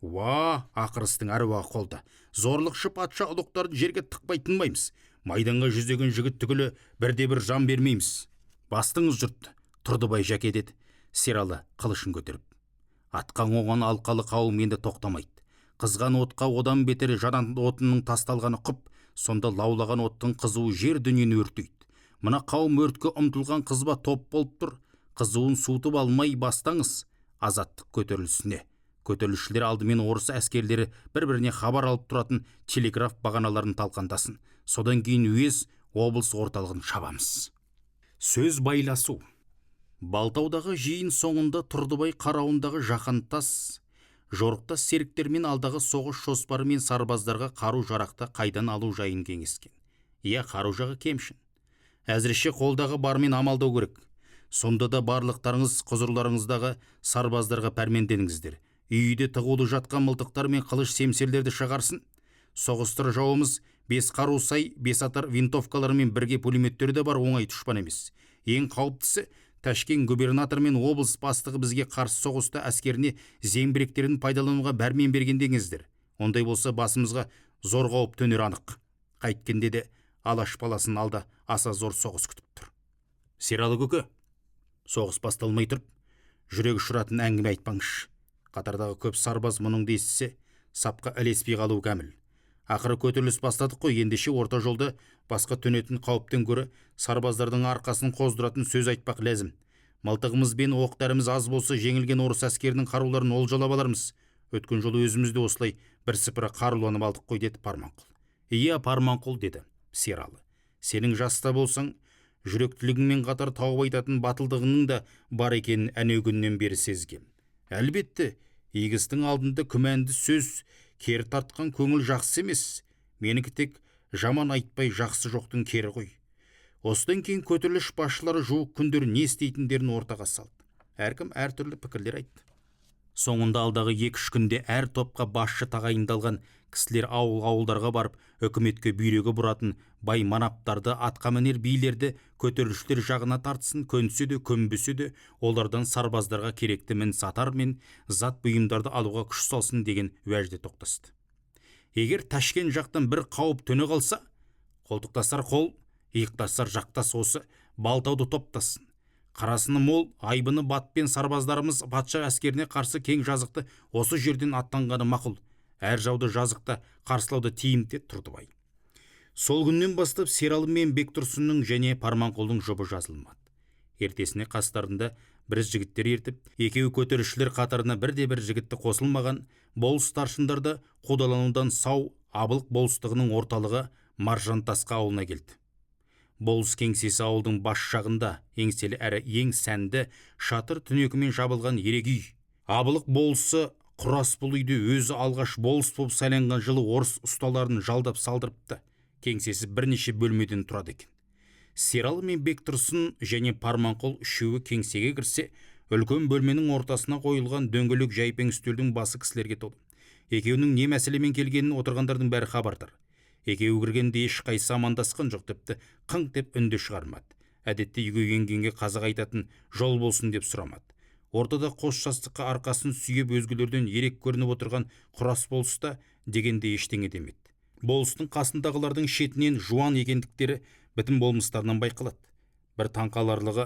Уа, ақырыстың әруағы қолда. Зорлықшы патша ұлықтарын жерге тықпай тынбаймыз. Майданға жүздеген жігіт түгілі бірде-бір жан бермейміз. Бастыңыз жұртты, Тұрдыбай жәке, деді Сералы қылышын көтеріп. Атқа қонған алқалы қауым енді тоқтамайды. Қызған отқа одан бетер жан отының тасталғаны құп, сонда лаулаған оттың қызуы жер дүниені өртейді. Мына қауым өртке ұмтылған қызба топ болып тұр. Қызуын суытып алмай бастаңыз азаттық көтерілісіне. Көтерілісшілер алдымен орыс әскерлері бір-біріне хабар алып тұратын телеграф бағаналарын талқандасын. Содан кейін уез облыс орталығын шабамыз. Сөз байласу. Балтаудағы жиын соңында Тұрдыбай қарауындағы жаһантас, жорықтас серіктермен алдағы соғыс жоспары мен сарбаздарға қару-жарақты қайдан алу жайын кеңескен. Иә, қару жағы кемшін. Әзірше қолдағы бармен амалдау керек. Сонда да барлықтарыңыз құзырларыңыздағы сарбаздарға пәрменденіңіздер. Үйде тығулы жатқан мылтықтар мен қылыш семсерлерді шығарсын. Соғыстыр жауымыз бес қару сай, бес атар винтовкаларымен бірге пулеметтері де бар, оңай дұшпан емес. Ең қауіптісі Ташкент губернаторы мен облыс бастығы бізге қарсы соғыста әскеріне зеңбіректерін пайдалануға бәрмен берген деңіздер. Ондай болса басымызға зор қауіп төнер анық. Қайткенде де алаш баласын алда аса зор соғыс күтіп тұр. Сералы көке, соғыс басталмай тұрып, жүрек ұшыратын әңгіме айтпаңызшы. Қатардағы көп сарбаз мұныңды естісе, сапқа ілеспей қалуы кәміл. Ақыры көтеріліс бастадық қой, ендеше орта жолда басқа төнетін қауіптен гөрі сарбаздардың арқасын қоздыратын сөз айтпақ ләзім. Мылтығымыз бен оқ-дәріміз аз болса, жеңілген орыс әскерінің қаруларын олжалап алармыз. Өткен жолы өзіміз де осылай бір сыпыра қаруланып алдық қой, деді Парманқұл. Иә, Парманқұл, деді Сералы. Сенің жаста болсаң, жүректілігіңмен қатар тауып айтатын батылдығыңның да бар екенін әнеу күннен бері сезгем. Әлбетте, игі істің алдында күмәнді сөз кері тартқан көңіл жақсы емес. Менікі тек жаман айтпай жақсы жоқтың кері ғой. Осыдан кейін көтеріліс басшылары жуық күндері не істейтіндерін ортаға салды. Әркім әртүрлі пікірлер айтты. Соңында алдағы 2-3 күнде әр топқа басшы тағайындалған кісілер ауыл-ауылдарға барып, үкіметке бүйрегі бұратын бай манаптарды, атқамінер билерді көтерілісшілер жағына тартсын, көнсе де, көнбесе де, олардан сарбаздарға керекті мін сатар мен зат бұйымдарды алуға күш салсын деген уәжде тоқтасты. Егер Ташкент жақтан бір қауіп төне қалса, қолтықтасар қол, иықтасар жақтас осы Балтауды топтасын. Қарасыны мол, айбыны батпен сарбаздарымыз патша әскеріне қарсы кең жазықты осы жерден аттанғаны мақұл. Әр жауды жазықта қарсылауды тиімді Тұрдыбай. Сол күннен бастап Сералы мен Бектұрсынның және Парманқұлдың жұбы жазылмады. Ертесіне қастарында бір жігіттер ертіп, екеуі көтерілісшілер қатарына бірде-бір жігітті қосылмаған болыс старшындарды қудаланудан сау Абылық болыстығының орталығы Маржантасқа ауылына келді. Болыс кеңсесі ауылдың бас жағында, еңселі әрі ең сәнді шатыр түнекімен жабылған ерек үй. Абылық болысы Құрас бұл үйді өзі алғаш болыс болып сайланған жылы орыс ұсталарын жалдап салдырыпты. Кеңсесі бірнеше бөлмеден тұрады екен. Сералы мен Бектұрсын және Парманқұл үшеуі кеңсеге кірсе, үлкен бөлменің ортасына қойылған дөңгелек жайпең үстелдің басы кісілерге толы. Екеуінің не мәселемен келгенін отырғандардың бәрі хабардар. Екеуі кіргенде ешқайсысы амандасқан жоқ, тіпті қыңқ деп үнді шығармады. Әдетте үйге енгенге қазақ айтатын жол болсын деп сұрамады. Ортада қос жастыққа арқасын сүйеп өзгелерден ерек көрініп отырған Құрас болыс та дегенде ештеңе демеді. Болыстың қасындағылардың шетінен жуан екендіктері бітім болмыстарынан байқалады. Бір таңқаларлығы,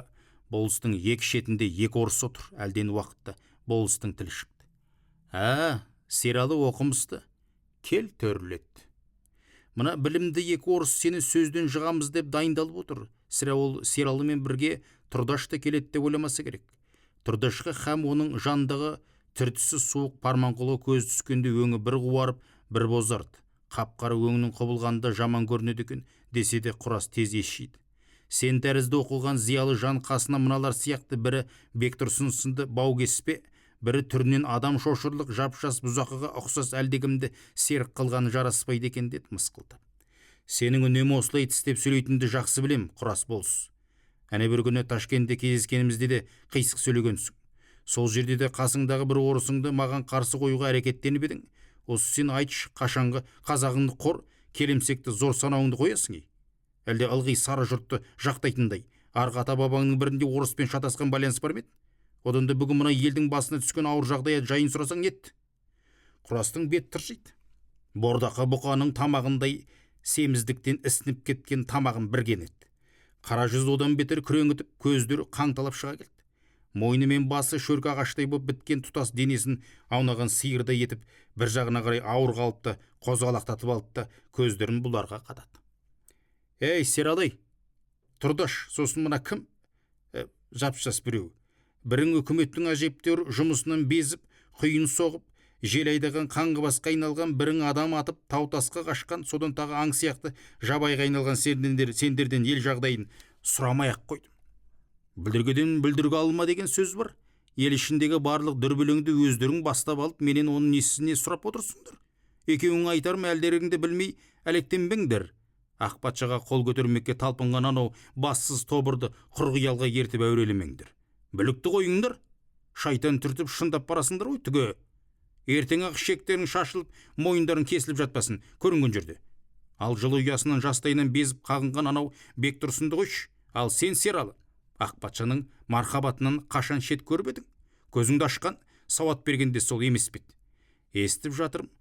болыстың екі шетінде екі орыс отыр. Әлден уақытта болыстың тілі шықты. Ә, Сералы оқымысты, кел төрілет. Мына білімді екі орыс сені сөзден жығамыз деп дайындалып отыр. Сірә ол Сералымен бірге Тұрдаш та келеді деп ойламаса керек. Тұрдашқа һәм оның жанындағы түртісі суық Парманқұлға көз түскенде өңі бір қуарып, бір бозарды. Қап-қара өңінің құбылғанда жаман көрінеді екен, десе де Құрас тез ес жиды. Сен тәрізді оқылған зиялы жан қасына мыналар сияқты бірі Бектұрсын сынды бау кеспе, бірі түрінен адам шошырлық жап-жас бұзақыға ұқсас әлдекімді серік қылғаны жараспайды екен, деді мысқылдап. Сенің үнемі осылай тістеп сөйлейтініңді жақсы білем, Құрас болыс. Әне бір күні Ташкентте кездескенімізде де қисық сөйлегенсің. Сол жерде де қасыңдағы бір орысыңды маған қарсы қоюға әрекеттеніп едің. Осы сен айтшы, қашанғы қазағыңды қор, келімсекті зор санауыңды қоясың ей? Әлде ылғи сары жұртты жақтайтындай, арғы ата-бабаңның бірінде орыспен шатасқан байланыс бар ма еді? Одан да бүгін мына елдің басына түскен ауыр жағдая жайын сұрасаң нетті? Құрастың бет тыржиды. Бордақы бұқаның тамағындай семіздіктен ісініп кеткен тамағын бірген еді. Қара жүз одан бетер күреңітіп, көздері қаңталап шыға келді. Мойны мен басы шөркі ағаштай боп біткен тұтас денесін аунаған сиырдай етіп, бір жағына қарай ауыр қалыпты қозғалақтатып алды да көздерін бұларға қадады. Ей, Сералы, тұрдаш, сосын мына кім? Жап-жас біреу. Бірің үкіметтің әжептәуір жұмысынан безіп, құйын соғып, жел айдаған қаңғыбасқа айналған, бірің адам атып, тау-тасқа қашқан, содан тағы аң сияқты жабайға айналған сендерден ел жағдайын сұрамай-ақ қойдым. Бүлдіргеден бүлдіргі алма деген сөз бар. Ел ішіндегі барлық дүрбелеңді өздерің бастап алып, менен оның несіне сұрап отырсыңдар? Екеуің айтарым әлдеріңді білмей әлектенбеңдер. Ақ патшаға қол көтермекке талпынған анау бассыз тобырды құр қиялға ертіп әурелемеңдер. Бүлікті қойыңдар. Шайтан түртіп шындап барасыңдар ғой түге. Ертең ақ шектерің шашылып, мойындарың кесіліп жатпасын көрінген жерде. Ал жылы ұясынан жастайынан безіп қағынған анау Бектұрсынды қойшы. Ал сен Сералы, ақ патшаның мархабатынан қашан шет көріп едің? Көзіңді ашқан, сауат бергенде сол емес пе еді? Естіп жатырмын,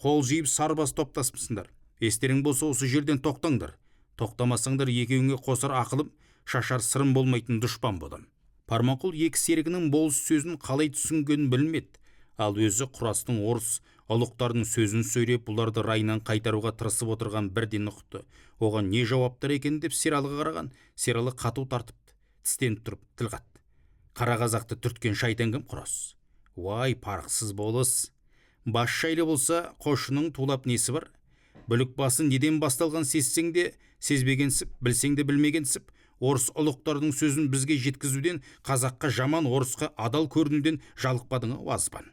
қол жиып сарбаз топтаспысыңдар. Естерің болса осы жерден тоқтаңдар. Тоқтамасаңдар екеуіңе қосар ақылым, шашар сырым болмайтын дұшпан бодам. Парманқұл екі серігінің болыс сөзін қалай түсінгенін білмеді. Ал өзі Құрастың орыс ұлықтарының сөзін сөйлеп, бұларды райынан қайтаруға тырысып отырған бірден ұқты. Оған не жауаптар екен деп Сералыға қараған. Сералы қату тартыпты, тістеніп тұрып тіл қатты. Қара қазақты түрткен шайтан кім, Құрас? Уай, парықсыз болыс. Бас жайлы болса, қошының тулап несі бар? Бүлік басы неден басталған сезсең де сезбегенсіп, білсең де білмегенсіп, орыс ұлықтарының сөзін бізге жеткізуден, қазаққа жаман, орысқа адал көрінуден жалықпадың ау азбан.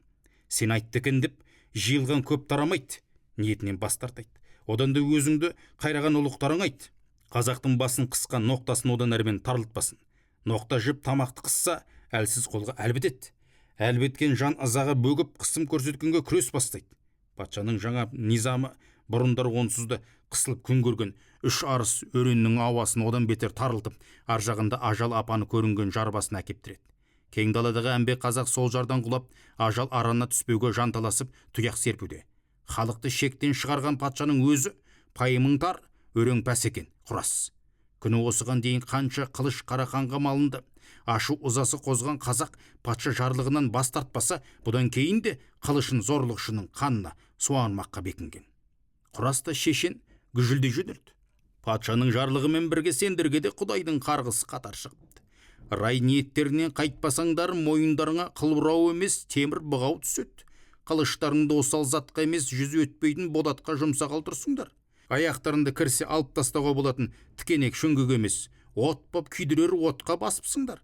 Сен айтты екен деп жиылған көп тарамайды, ниетінен бас тартайды. Одан да өзіңді қайраған ұлықтарың айт. Қазақтың басын қысқан ноқтасын одан әрмен тарылтпасын. Ноқта жіп тамақты қысса, әлсіз қолға әл бітеді. Әл біткен жан ызаға бөгіп, қысым көрсеткенге күрес бастайды. Патшаның жаңа низамы бұрындар онсыз да қысылып күн көрген үш арыс өреннің ауасын одан бетер тарылтып, ар жағында ажал апаны көрінген жар басына әкеп тіреді. Кең даладағы әмбе қазақ сол жардан құлап, ажал аранына түспеуге жанталасып тұяқ серпуде. Халықты шектен шығарған патшаның өзі пайымың тар, өрен пәс екен, Құрас. Күні осыған дейін қанша қылыш қарақанға малынды. Ашу ызасы қозған қазақ патша жарлығынан бас тартпаса, бұдан кейін де қылышын зорлықшының қанына суармаққа бекінген. Құрас та шешен гүжілдей жөнелді. Патшаның жарлығымен бірге сендерге де Құдайдың қарғысы қатар шығыпты. Рай ниеттерінен қайтпасаңдар, мойындарыңа қылбұрау емес, темір бұғау түседі. Қылыштарыңды осал затқа емес, жүзі өтпейтін бодатқа жұмсағал тұрсыңдар. Аяқтарыңды кірсе алып тастауға болатын тікенек шөңгеге емес, от боп күйдірер отқа басыпсыңдар.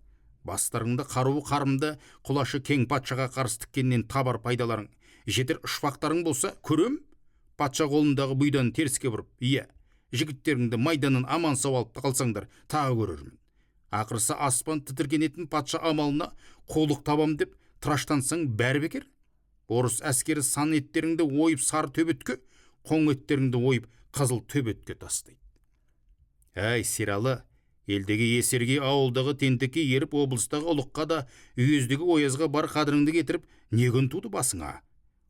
Бастарыңды қаруы қарымды құлашы кең патшаға қарсы тіккеннен табар пайдаларың, жетер ұшпақтарың болса, көрем. Патша қолындағы бұйдан теріске бұрып, иә, жігіттеріңді майданнан аман сау алып қалсаңдар, тағы көрермін. Ақырсы аспан тітіркенетін патша амалына қулық табам деп тыраштансаң бәрі бекер. Орыс әскері сан еттеріңді ойып сары төбетке, қоң еттеріңді ойып қызыл төбетке тастайды. Әй, Сералы, елдегі есерге, ауылдағы тентекке еріп, облыстағы ұлыққа да, үйездегі оязға бар қадіріңді кетіріп, не күн туды басыңа?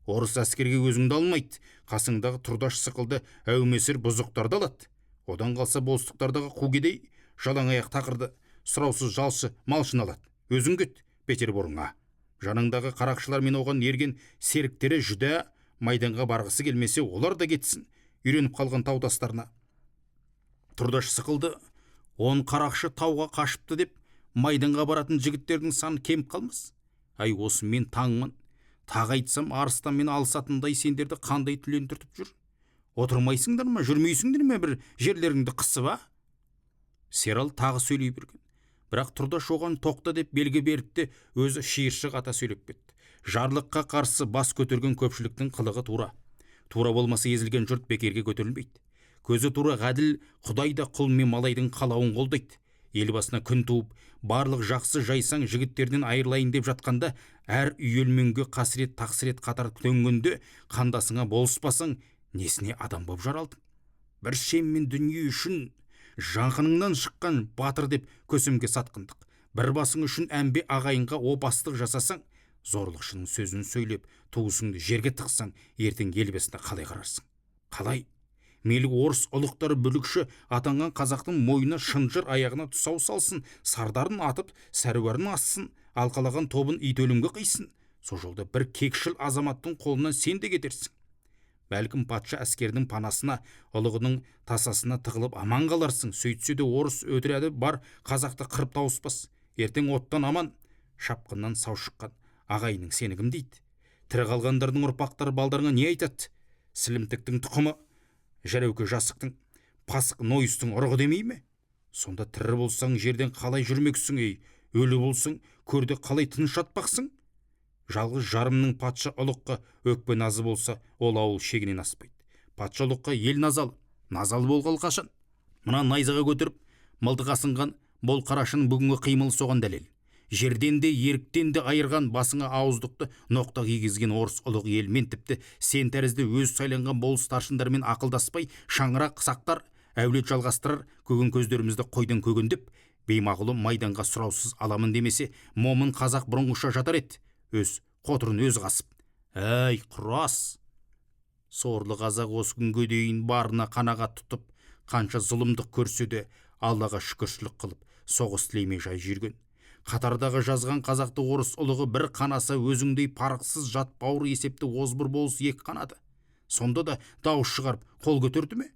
Орыс әскерге өзіңді алмайды, қасыңдағы тұрдаш сықылды әумесір бұзықтарды алады. Одан қалса болыстықтардағы қу кедей, жалаң аяқ тақырды, сұраусыз жалшы малшын алады. Өзің кет Петерборыңа. Жаныңдағы қарақшылар мен оған ерген серіктері жүдә майданға барғысы келмесе, олар да кетсін, үйреніп қалған тау тастарына. Тұрдаш сықылды, 10 қарақшы тауға қашыпты деп майданға баратын жігіттердің саны кеміп қалмас. Ай, осы мен таңмын. Тағы айтсам, арыстанмен алысатындай сендерді қандай түлен түртіп жүр? Отырмайсыңдар ма, жүрмейсіңдер ме бір жерлеріңді қысып, а? Серал тағы сөйлей берген. Бірақ Тұрдаш оған тоқта деп белгі берді де, өзі шиыршық ата сөйлеп кетті. Жарлыққа қарсы бас көтерген көпшіліктің қылығы тура. Тура болмаса езілген жұрт бекерге көтерілмейді. Көзі тура ғаділ Құдай да құл мен малайдың қалауын қолдайды. Ел басына күн туып, барлық жақсы жайсаң жігіттерден айырылайын деп жатқанда, әр үйелменге қасірет тақсірет қатар төнгенде қандасыңа болыспасаң, несіне адам боп жаралдың? Бір шеммен дүние үшін жақыныңнан шыққан батыр деп көсемге сатқындық. Бір басың үшін әмбе ағайынға опасыздық жасасаң, зорлықшының сөзін сөйлеп, туысыңды жерге тықсаң, ертең ел басына қалай қарарсың? Қалай? Мейлі орыс ұлықтары бүлікші атанған қазақтың мойнына шынжыр, аяғына тұсау салсын, сардарын атып, сәруарын ассын, алқалаған тобын ит өлімге қисын. Сол жолда бір кекшіл азаматтың қолынан сен де кетерсің. Бәлкім патша әскерінің панасына, ұлығының тасасына тығылып аман қаларсың. Сөйтсе де орыс отряды бар қазақты қырып тауыспас. Ертең оттан аман, шапқыннан сау шыққан ағайының сені кім дейді? Тірі қалғандардың ұрпақтары балдарыңа не айтады? Сілімтіктің тұқымы, жәреуке жасықтың, пасық нойыстың ұрығы демей ме? Сонда тірі болсаң жерден қалай жүрмексің, ей? Өлі болсаң көрде қалай тыныш жатпақсың? Жалғыз жарымның патша ұлыққа өкпе назы болса, ол ауыл шегінен аспайды. Патша ұлыққа ел назалы, назалы болғалы қашан? Мына найзаға көтеріп, мылтық асынған бол қарашының бүгінгі қимылы соған дәлел. Жерден де, еріктен де айырған, басыңа ауыздықты ноқта кигізген орыс ұлық елмен тіпті сен тәрізді өз сайланған болыс старшындармен ақылдаспай, шаңырақ сақтар, әулет жалғастырар көген көздерімізді қойдан көгендеп, беймағұлы майданға сұраусыз аламын демесе, момын қазақ бұрынғыша жатар еді, өз қотырын өзі қасып. Әй, құрас! Сорлы қазақ осы күнге дейін барына қанағат тұтып, қанша зұлымдық көрсе де, Аллаға шүкіршілік қылып, соғыс тілемей жай жүрген. Қатардағы жазған қазақты орыс ұлығы бір қанаса, өзіңдей парықсыз жат бауыр есепті озбыр болыс екі қанады. Сонда да дауыс шығарып қол көтерді ме?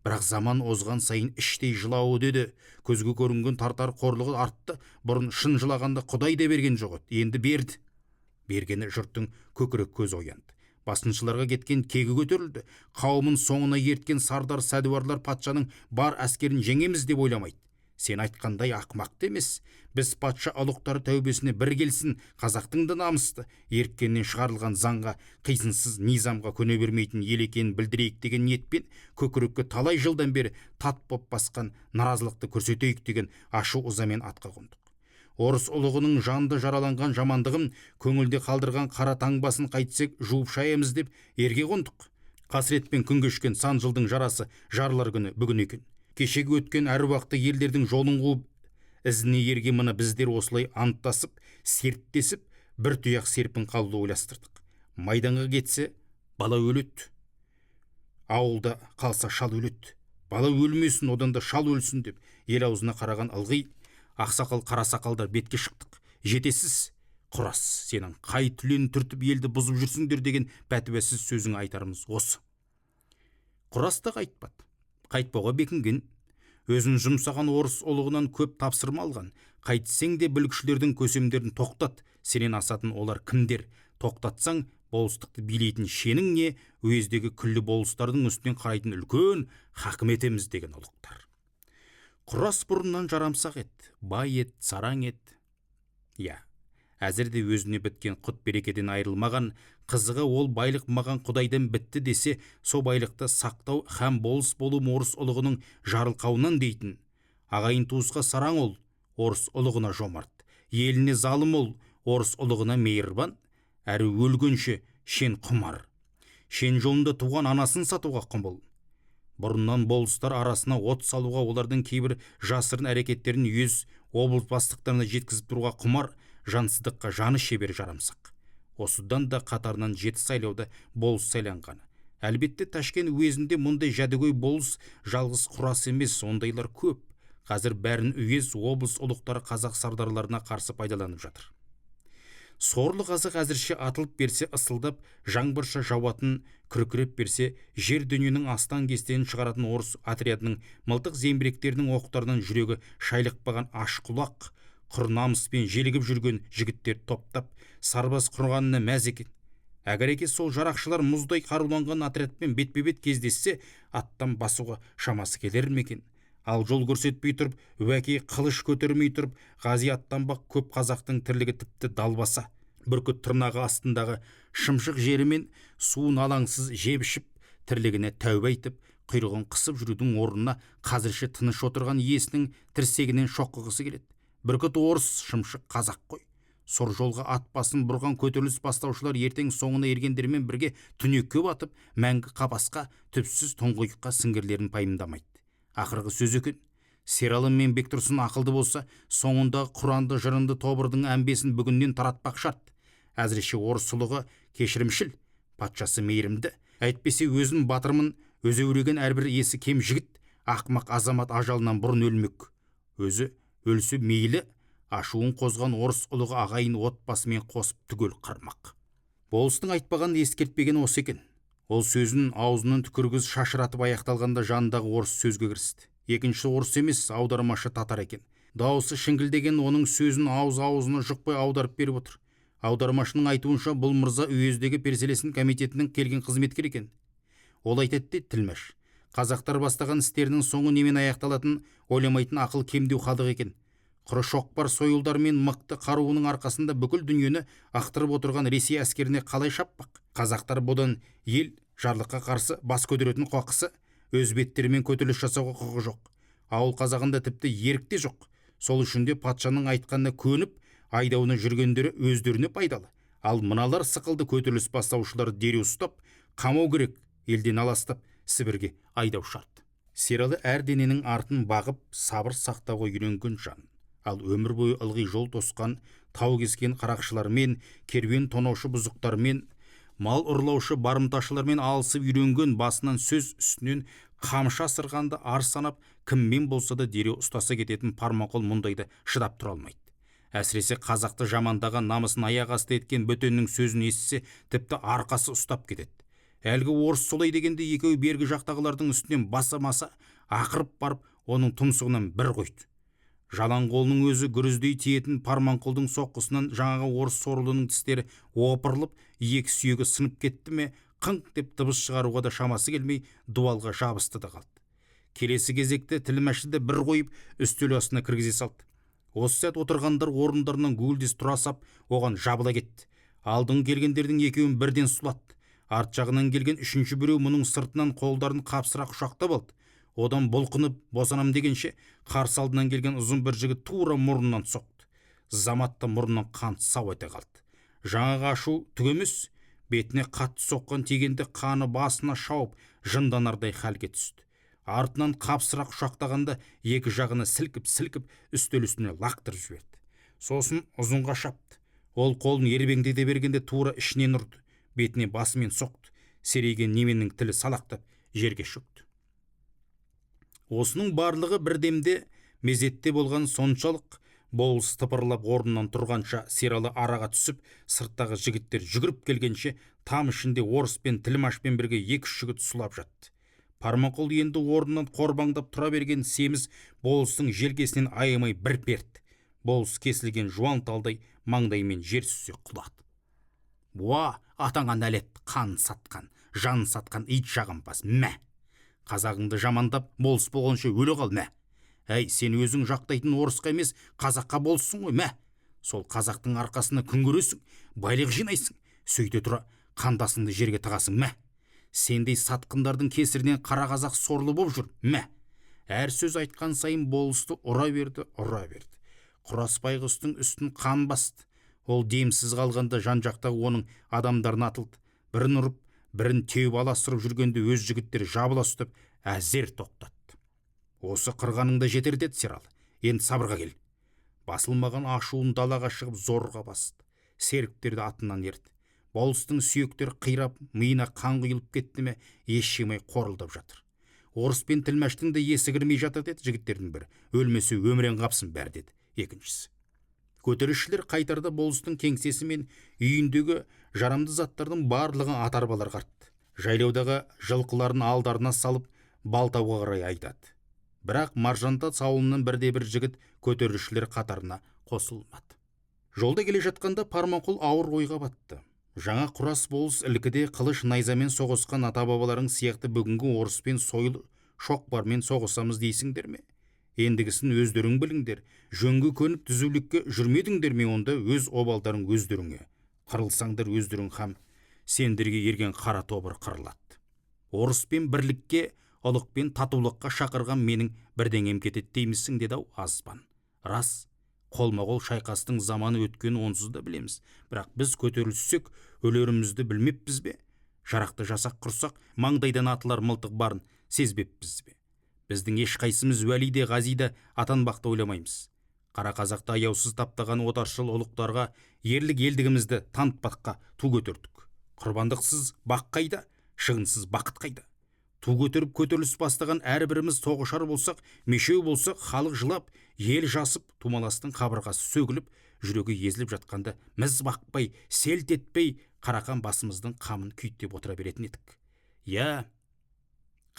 Бірақ заман озған сайын іштей жылауы деді. Көзге көрінген тартар қорлығы артты. Бұрын шын жылағанда Құдай да берген жоқ еді, енді берді. Бергені жұрттың көкірек көзі оянды. Басыншыларға кеткен кегі көтерілді. Қауымын соңына ерткен сардар сәдуарлар патшаның бар әскерін жеңеміз деп ойламайды. Сен айтқандай ақымақты емес. Біз патша ұлықтары тәубесіне бір келсін, қазақтың да намысты, еріккеннен шығарылған заңға, қисынсыз низамға көне бермейтін ел екенін білдірейік деген ниетпен көкірекке талай жылдан бері тат боп басқан наразылықты көрсетейік деген ашу ызамен атқа қондық. Орыс ұлығының жанды жараланған жамандығын, көңілде қалдырған қара таңбасын қайтсек жуып шаямыз деп ерге қондық. Қасіретпен күн кешкен сан жылдың жарасы жарылар күні бүгін екен. Кешегі өткен әруақты елдердің жолын қуып, ізіне ерген мына біздер осылай анттасып, серттесіп, бір тұяқ серпін қалуды ойластырдық. Майданға кетсе, бала өледі. Ауылда қалса шал өледі. Бала өлмесін, одан да шал өлсін деп ел аузына қараған ылғи ақсақал қарасақалдар бетке шықтық. Жетесіз, құрас, сенің қай түлен түртіп елді бұзып жүрсіңдер деген пәтуасыз сөзің айтарымыз осы. Құрас та қайтпады. Қайтпауға бекінген. Өзін жұмсаған орыс ұлығынан көп тапсырма алған. Қайтсең де бүлікшілердің көсемдерін тоқтат, сенен асатын олар кімдер? Тоқтатсаң, болыстықты билейтін шенің не, уездегі күллі болыстардың үстінен қарайтын үлкен хакім етеміз деген ұлықтар. Құрас бұрыннан жарамсақ ет, бай ет, сараң ет. Я, әзір де өзіне біткен құт берекеден айырылмаған, қызығы ол байлық маған Құдайдан бітті десе, со байлықты сақтау һәм болыс болу орыс ұлығының жарылқауынан дейтін. Ағайын туысқа сараң ол, орыс ұлығына жомарт. Еліне залым ол, орыс ұлығына мейірбан, әрі өлгенше шен құмар. Шен жолында туған анасын сатуға құмыл. Бұрыннан болыстар арасына от салуға, олардың кейбір жасырын әрекеттерін өз облыс бастықтарына жеткізіп тұруға құмар, жансыздыққа жаны шебер жарамсақ. Осыдан да қатарынан 7 сайлауда болыс сайланғаны. Әлбетте, Ташкент уезінде мұндай жәдігөй болыс жалғыз Құрас емес, ондайлар көп. Қазір бәрін уез облыс ұлықтары қазақ сардарларына қарсы пайдаланып жатыр. Сорлы қазақ әзірше атылып берсе ысылдап, жаңбырша жауатын, күркіреп берсе, жер дүниенің астан-кестенін шығаратын орыс отрядының мылтық зеңбіректерінің оқтарынан жүрегі шайлықпаған аш құлақ, құр намыспен желігіп жүрген жігіттер топтап, сарбаз құрғанына мәз екен. Әгәреке сол жарақшылар мұздай қаруланған отрядпен бетпе-бет кездессе, аттан басуға шамасы келер ме екен? Ал жол көрсетпей тұрып, уәки қылыш көтермей тұрып, ғази аттанбақ көп қазақтың тірлігі тіпті далбаса. Бүркіт тырнағы астындағы шымшық жері мен суын алаңсыз жеп ішіп, тірлігіне тәубе айтып, Құйрығын қысып жүрудің орнына қазірше тыныш отырған иесінің тірсегінен шоққығысы келеді. Бүркіт орыс, шымшық қазақ қой. Сұр жолға ат басын бұрған көтеріліс бастаушылар ертең соңына ергендермен бірге түнекке батып, мәңгі қапасқа, түпсіз тұңғиыққа сіңгірлерін пайымдамайды. Ақырғы сөз екен. Сералы мен Бектұрсын ақылды болса, соңында құранды жырынды тобырдың әмбесін бүгіннен таратпақ шарт. Әзірше орыс ұлығы кешірімшіл, патшасы мейірімді. Әйтпесе өзін батырмын, өзеуреген әрбір есі кем жігіт, ақмақ азамат ажалынан бұрын өлмек. Өзі өлсе мейлі, ашуын қозған орыс ұлығы ағайын отбасымен қосып түгел қырмақ. Болыстың айтпаған ескертпеген осы екен. Ол сөзін аузынан түкіргіз шашыратып аяқталғанда жанындағы орыс сөзге кірісті. Екінші орыс емес, аудармашы татар екен. Дауысы шіңкілдеген оның сөзін ауыз-аузына жұқпай аударып беріп отыр. Аудармашының айтуынша, бұл мырза уездегі перселесін комитетінің келген қызметкері екен. Ол айтады де тілмәш. Қазақтар бастаған істерінің соңы немен аяқталатын ойламайтын ақыл кемдеу халық екен. Құры шоқпар сойылдар мен мықты қаруының арқасында бүкіл дүниені ақтырып отырған Ресей әскеріне қалай шаппақ? Қазақтар бұдан ел жарлыққа қарсы бас көтеретін қоқысы, өз беттерімен көтеріліс жасауға құқығы жоқ. Ауыл қазағында тіпті ерік те жоқ. Сол үшін де патшаның айтқанына көніп, айдауына жүргендері өздеріне пайдалы. Ал мыналар сықылды көтеріліс бастаушыларды дереу ұстап, қамау керек, елден аластап, Сібірге айдау шарт. Сералы әр дененің артын бағып, сабыр сақтауға үйренген жан. Ал өмір бойы ылғи жол тосқан, тау кескен қарақшылармен, керуен тонаушы бұзықтармен, мал ұрлаушы барымташылармен алысып үйренген, басынан сөз үстінен қамшы асырғанды ар санап, кіммен болса да дереу ұстаса кететін Парманқұл мұндайды шыдап тұра алмайды. Әсіресе қазақты жамандаған, намысын аяқ асты еткен бөтеннің сөзін естісе, тіпті арқасы ұстап кетеді. Әлгі орыс солай дегенде екеуі бергі жақтағылардың үстінен баса-маса ақырып барып, оның тұмсығынан бір қойды. Жалаң қолының өзі гүріздей тиетін Парманқұлдың соққысынан жаңағы орыс сорлының тістері опырылып, екі сүйегі сынып кетті ме, қыңқ деп дыбыс шығаруға да шамасы келмей, дуалға жабысты да қалды. Келесі кезекте тілмәшті бір қойып, үстел астына кіргізе салды. Осы сәт отырғандар орындарынан гуілдес тұра сап, оған жабыла кетті. Алдыңғы келгендердің екеуін бірден сұлатты. Арт жағынан келген үшінші біреу мұның сыртынан қолдарын қапсыра құшақтап алды. Одан бұлқынып босанам дегенше, қарсы алдынан келген ұзын бір жігіт тура мұрнынан соқты. Заматта мұрнынан қан сау ете қалды. Жаңағы ашу түк емес, бетіне қатты соққан тигенде қаны басына шауып, жынданардай халге түсті. Артынан қапсыра құшақтағанда екі жағына сілкіп-сілкіп үстел үстіне лақтырып жіберді. Сосын ұзынға шапты. Ол қолын ербеңдете бергенде тура ішінен ұрды. Бетіне басымен соқты. Серейген неменің тілі салақтап жерге шөкті. Осының барлығы бірдемде мезетте болған соншалық, болыс тыпырлап орнынан тұрғанша Сералы араға түсіп, сырттағы жігіттер жүгіріп келгенше там ішінде орыс пен тілмашпен бірге екі-үш жігіт сұлап жатты. Парманқұл енді орнынан қорбаңдап тұра берген семіз болыстың желкесінен аямай бір перт. Болыс кесілген жуан талдай маңдайымен жер сүзе құлады. Уа, атаңа нәлет, қан сатқан, жан сатқан ит жағымпаз, мә! Қазағыңды жамандап, болыс болғанша өле қал, мә! Әй, сен өзің жақтайтын орысқа емес, қазаққа болыссың ғой, мә! Сол қазақтың арқасына күн көресің, байлық жинайсың, сөйте тұра қандасыңды жерге тығасың, мә! Сендей сатқындардың кесірінен қара қазақ сорлы боп жүр, мә! Әр сөз айтқан сайын болысты ұра берді, ұра берді. Құрас байғұстың үстін қан басты. Ол демсіз қалғанда жан-жақтағы оның адамдарына атылды. Бірін ұрып, бірін теуіп аластырып жүргенде өз жігіттері жабыла ұстап, әзер тоқтатты. Осы қырғаныңда жетер деді Сералы. Енді сабырға кел. Басылмаған ашуын далаға шығып зорға басты. Серіктерді атынан ерді. Болыстың сүйектері қирап, миына қан құйылып кетті ме, ес жимай қорылдап жатыр. Орыс пен тілмәштің де есі кірмей жатыр деді жігіттердің бірі. Өлмесе өмірен қапсын бәрі деді екіншісі. Көтерілісшілер қайтарда болыстың кеңсесі мен үйіндегі жарамды заттардың барлығын ат арбаларға артты. Жайлаудағы жылқыларын алдарына салып, Балтауға қарай айдады. Бірақ Маржантас ауылынан бірде-бір жігіт көтерілісшілер қатарына қосылмады. Жолда келе жатқанда Парманқұл ауыр ойға батты. Жаңа құрас болыс ілкіде қылыш найзамен соғысқан ата-бабаларың сияқты бүгінгі орыспен сойыл шоқпармен соғысамыз дейсіңдер ме? Ендігісін өздерің біліңдер. Жөнге көніп түзулікке жүрмедіңдер ме, онда өз обалдарың өздеріңе. Қырылсаңдар өздерің хам, сендерге ерген қара тобыр қырылады. Орыспен бірлікке Ұлықпен татулыққа шақырған менің бірдеңем кетеді деймісің, деді-ау Азбан. Рас, қолма-қол шайқастың заманы өткенін онсыз да білеміз. Бірақ біз көтеріліссек, өлерімізді білмеппіз бе? Жарақты жасақ құрсақ, маңдайдан атылар мылтық барын сезбеппіз бе? Біздің ешқайсымыз уәли де, ғази де атанбақты ойламаймыз. Қара қазақты аяусыз таптаған отаршыл ұлықтарға ерлік елдігімізді танытпаққа ту көтердік. Құрбандықсыз бақ қайда, шығынсыз бақыт қайда? Ту көтеріп көтеріліс бастаған әрбіріміз тоғышар болсақ, мешеу болсақ, халық жылап, ел жасып, тумаластың қабырғасы сөгіліп, жүрегі езіліп жатқанда міз бақпай, селт етпей, қарақан басымыздың қамын күйттеп отыра беретін едік. Иә,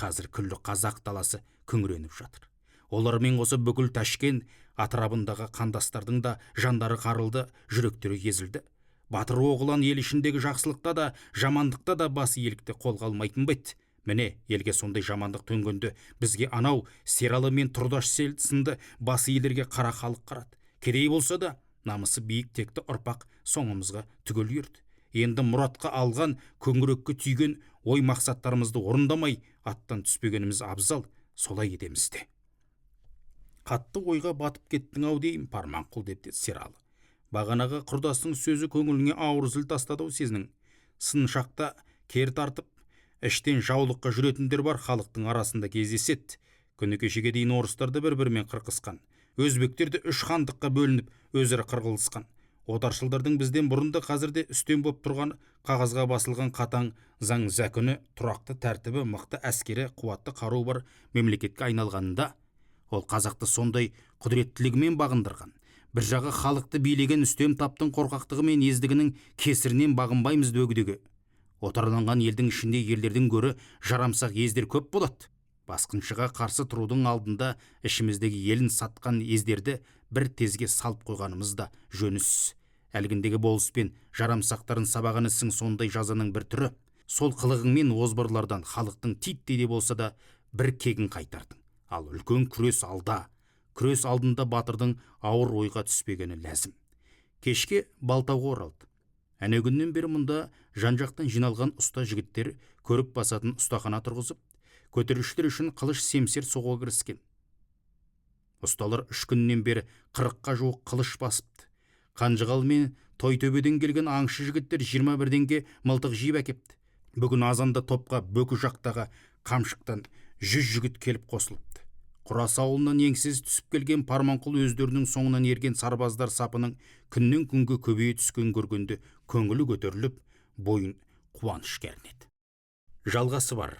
қазір күллі қазақ даласы күңіреніп жатыр. Олармен қоса бүкіл Ташкент атырабындағы қандастардың да жандары қарылды, жүректері езілді. Батыр оғлан ел ішіндегі жақсылықта да, жамандықта да бас иелікті қолға алмайтын ба еді? Міне, елге сондай жамандық төнгенде бізге анау Сералы мен Тұрдаш сынды бас иелерге қара халық қарады. Кедей болса да, намысы биік текті ұрпақ соңымызға түгел ерді. Енді мұратқа алған, көңірекке түйген ой мақсаттарымызды орындамай, аттан түспегеніміз абзал, солай етеміз де. Қатты ойға батып кеттің ау деймін, Парманқұл, деп Сералы. Бағанағы құрдастың сөзі көңіліңе ауыр зіл тастады ау сезінің. Сыншақта кер тартып, іштен жаулыққа жүретіндер бар, халықтың арасында кездеседі. Күні кешеге дейін орыстарды бір-бірімен қырқысқан. Өзбектер де үш хандыққа бөлініп, өзара қырғылысқан. Отаршылдардың бізден бұрын да қазір де үстем боп тұрған қағазға басылған қатаң заң зәкүні, тұрақты тәртібі, мықты әскері, қуатты қару бар мемлекетке айналғанында, ол қазақты сондай құдіреттілігімен бағындырған. Бір жағы халықты билеген үстем таптың қорқақтығы мен ездігінің кесірінен бағынбаймыз дөгідегі. Отарланған елдің ішінде ерлердің гөрі жарамсақ ездер көп болады. Басқыншыға қарсы тұрудың алдында ішіміздегі елін сатқан ездерді бір тезге салып қойғанымыз да жөн іс. Әлгіндегі болыс пен жарамсақтарын сабаған ісің сондай жазаның бір түрі. Сол қылығыңмен озбырлардан халықтың титтей де болса да бір кегін қайтардың. Ал үлкен күрес алда. Күрес алдында батырдың ауыр ойға түспегені ләзім. Кешке Балтауға оралды. Әнеугүннен бері мұнда жан-жақтан жиналған ұста жігіттер көрік басатын ұстахана тұрғызып, көтерілісшілер үшін қылыш семсер соғуға кіріскен. Ұсталар 3 күннен бері 40-қа жуық қылыш басыпты. Қанжығал мен Тойтөбеден келген аңшы жігіттер 21-денге мылтық жиып әкепті. Бүгін азанда топқа Бөкі жақтағы Қамшықтан 100 жігіт келіп қосылыпты. Құрас ауылынан еңсіз түсіп келген Парманқұл өздерінің соңынан ерген сарбаздар сапының күннен күнге көбейе түскен көргенде көңілі көтеріліп, бойын қуаныш кернеді. Жалғасы бар.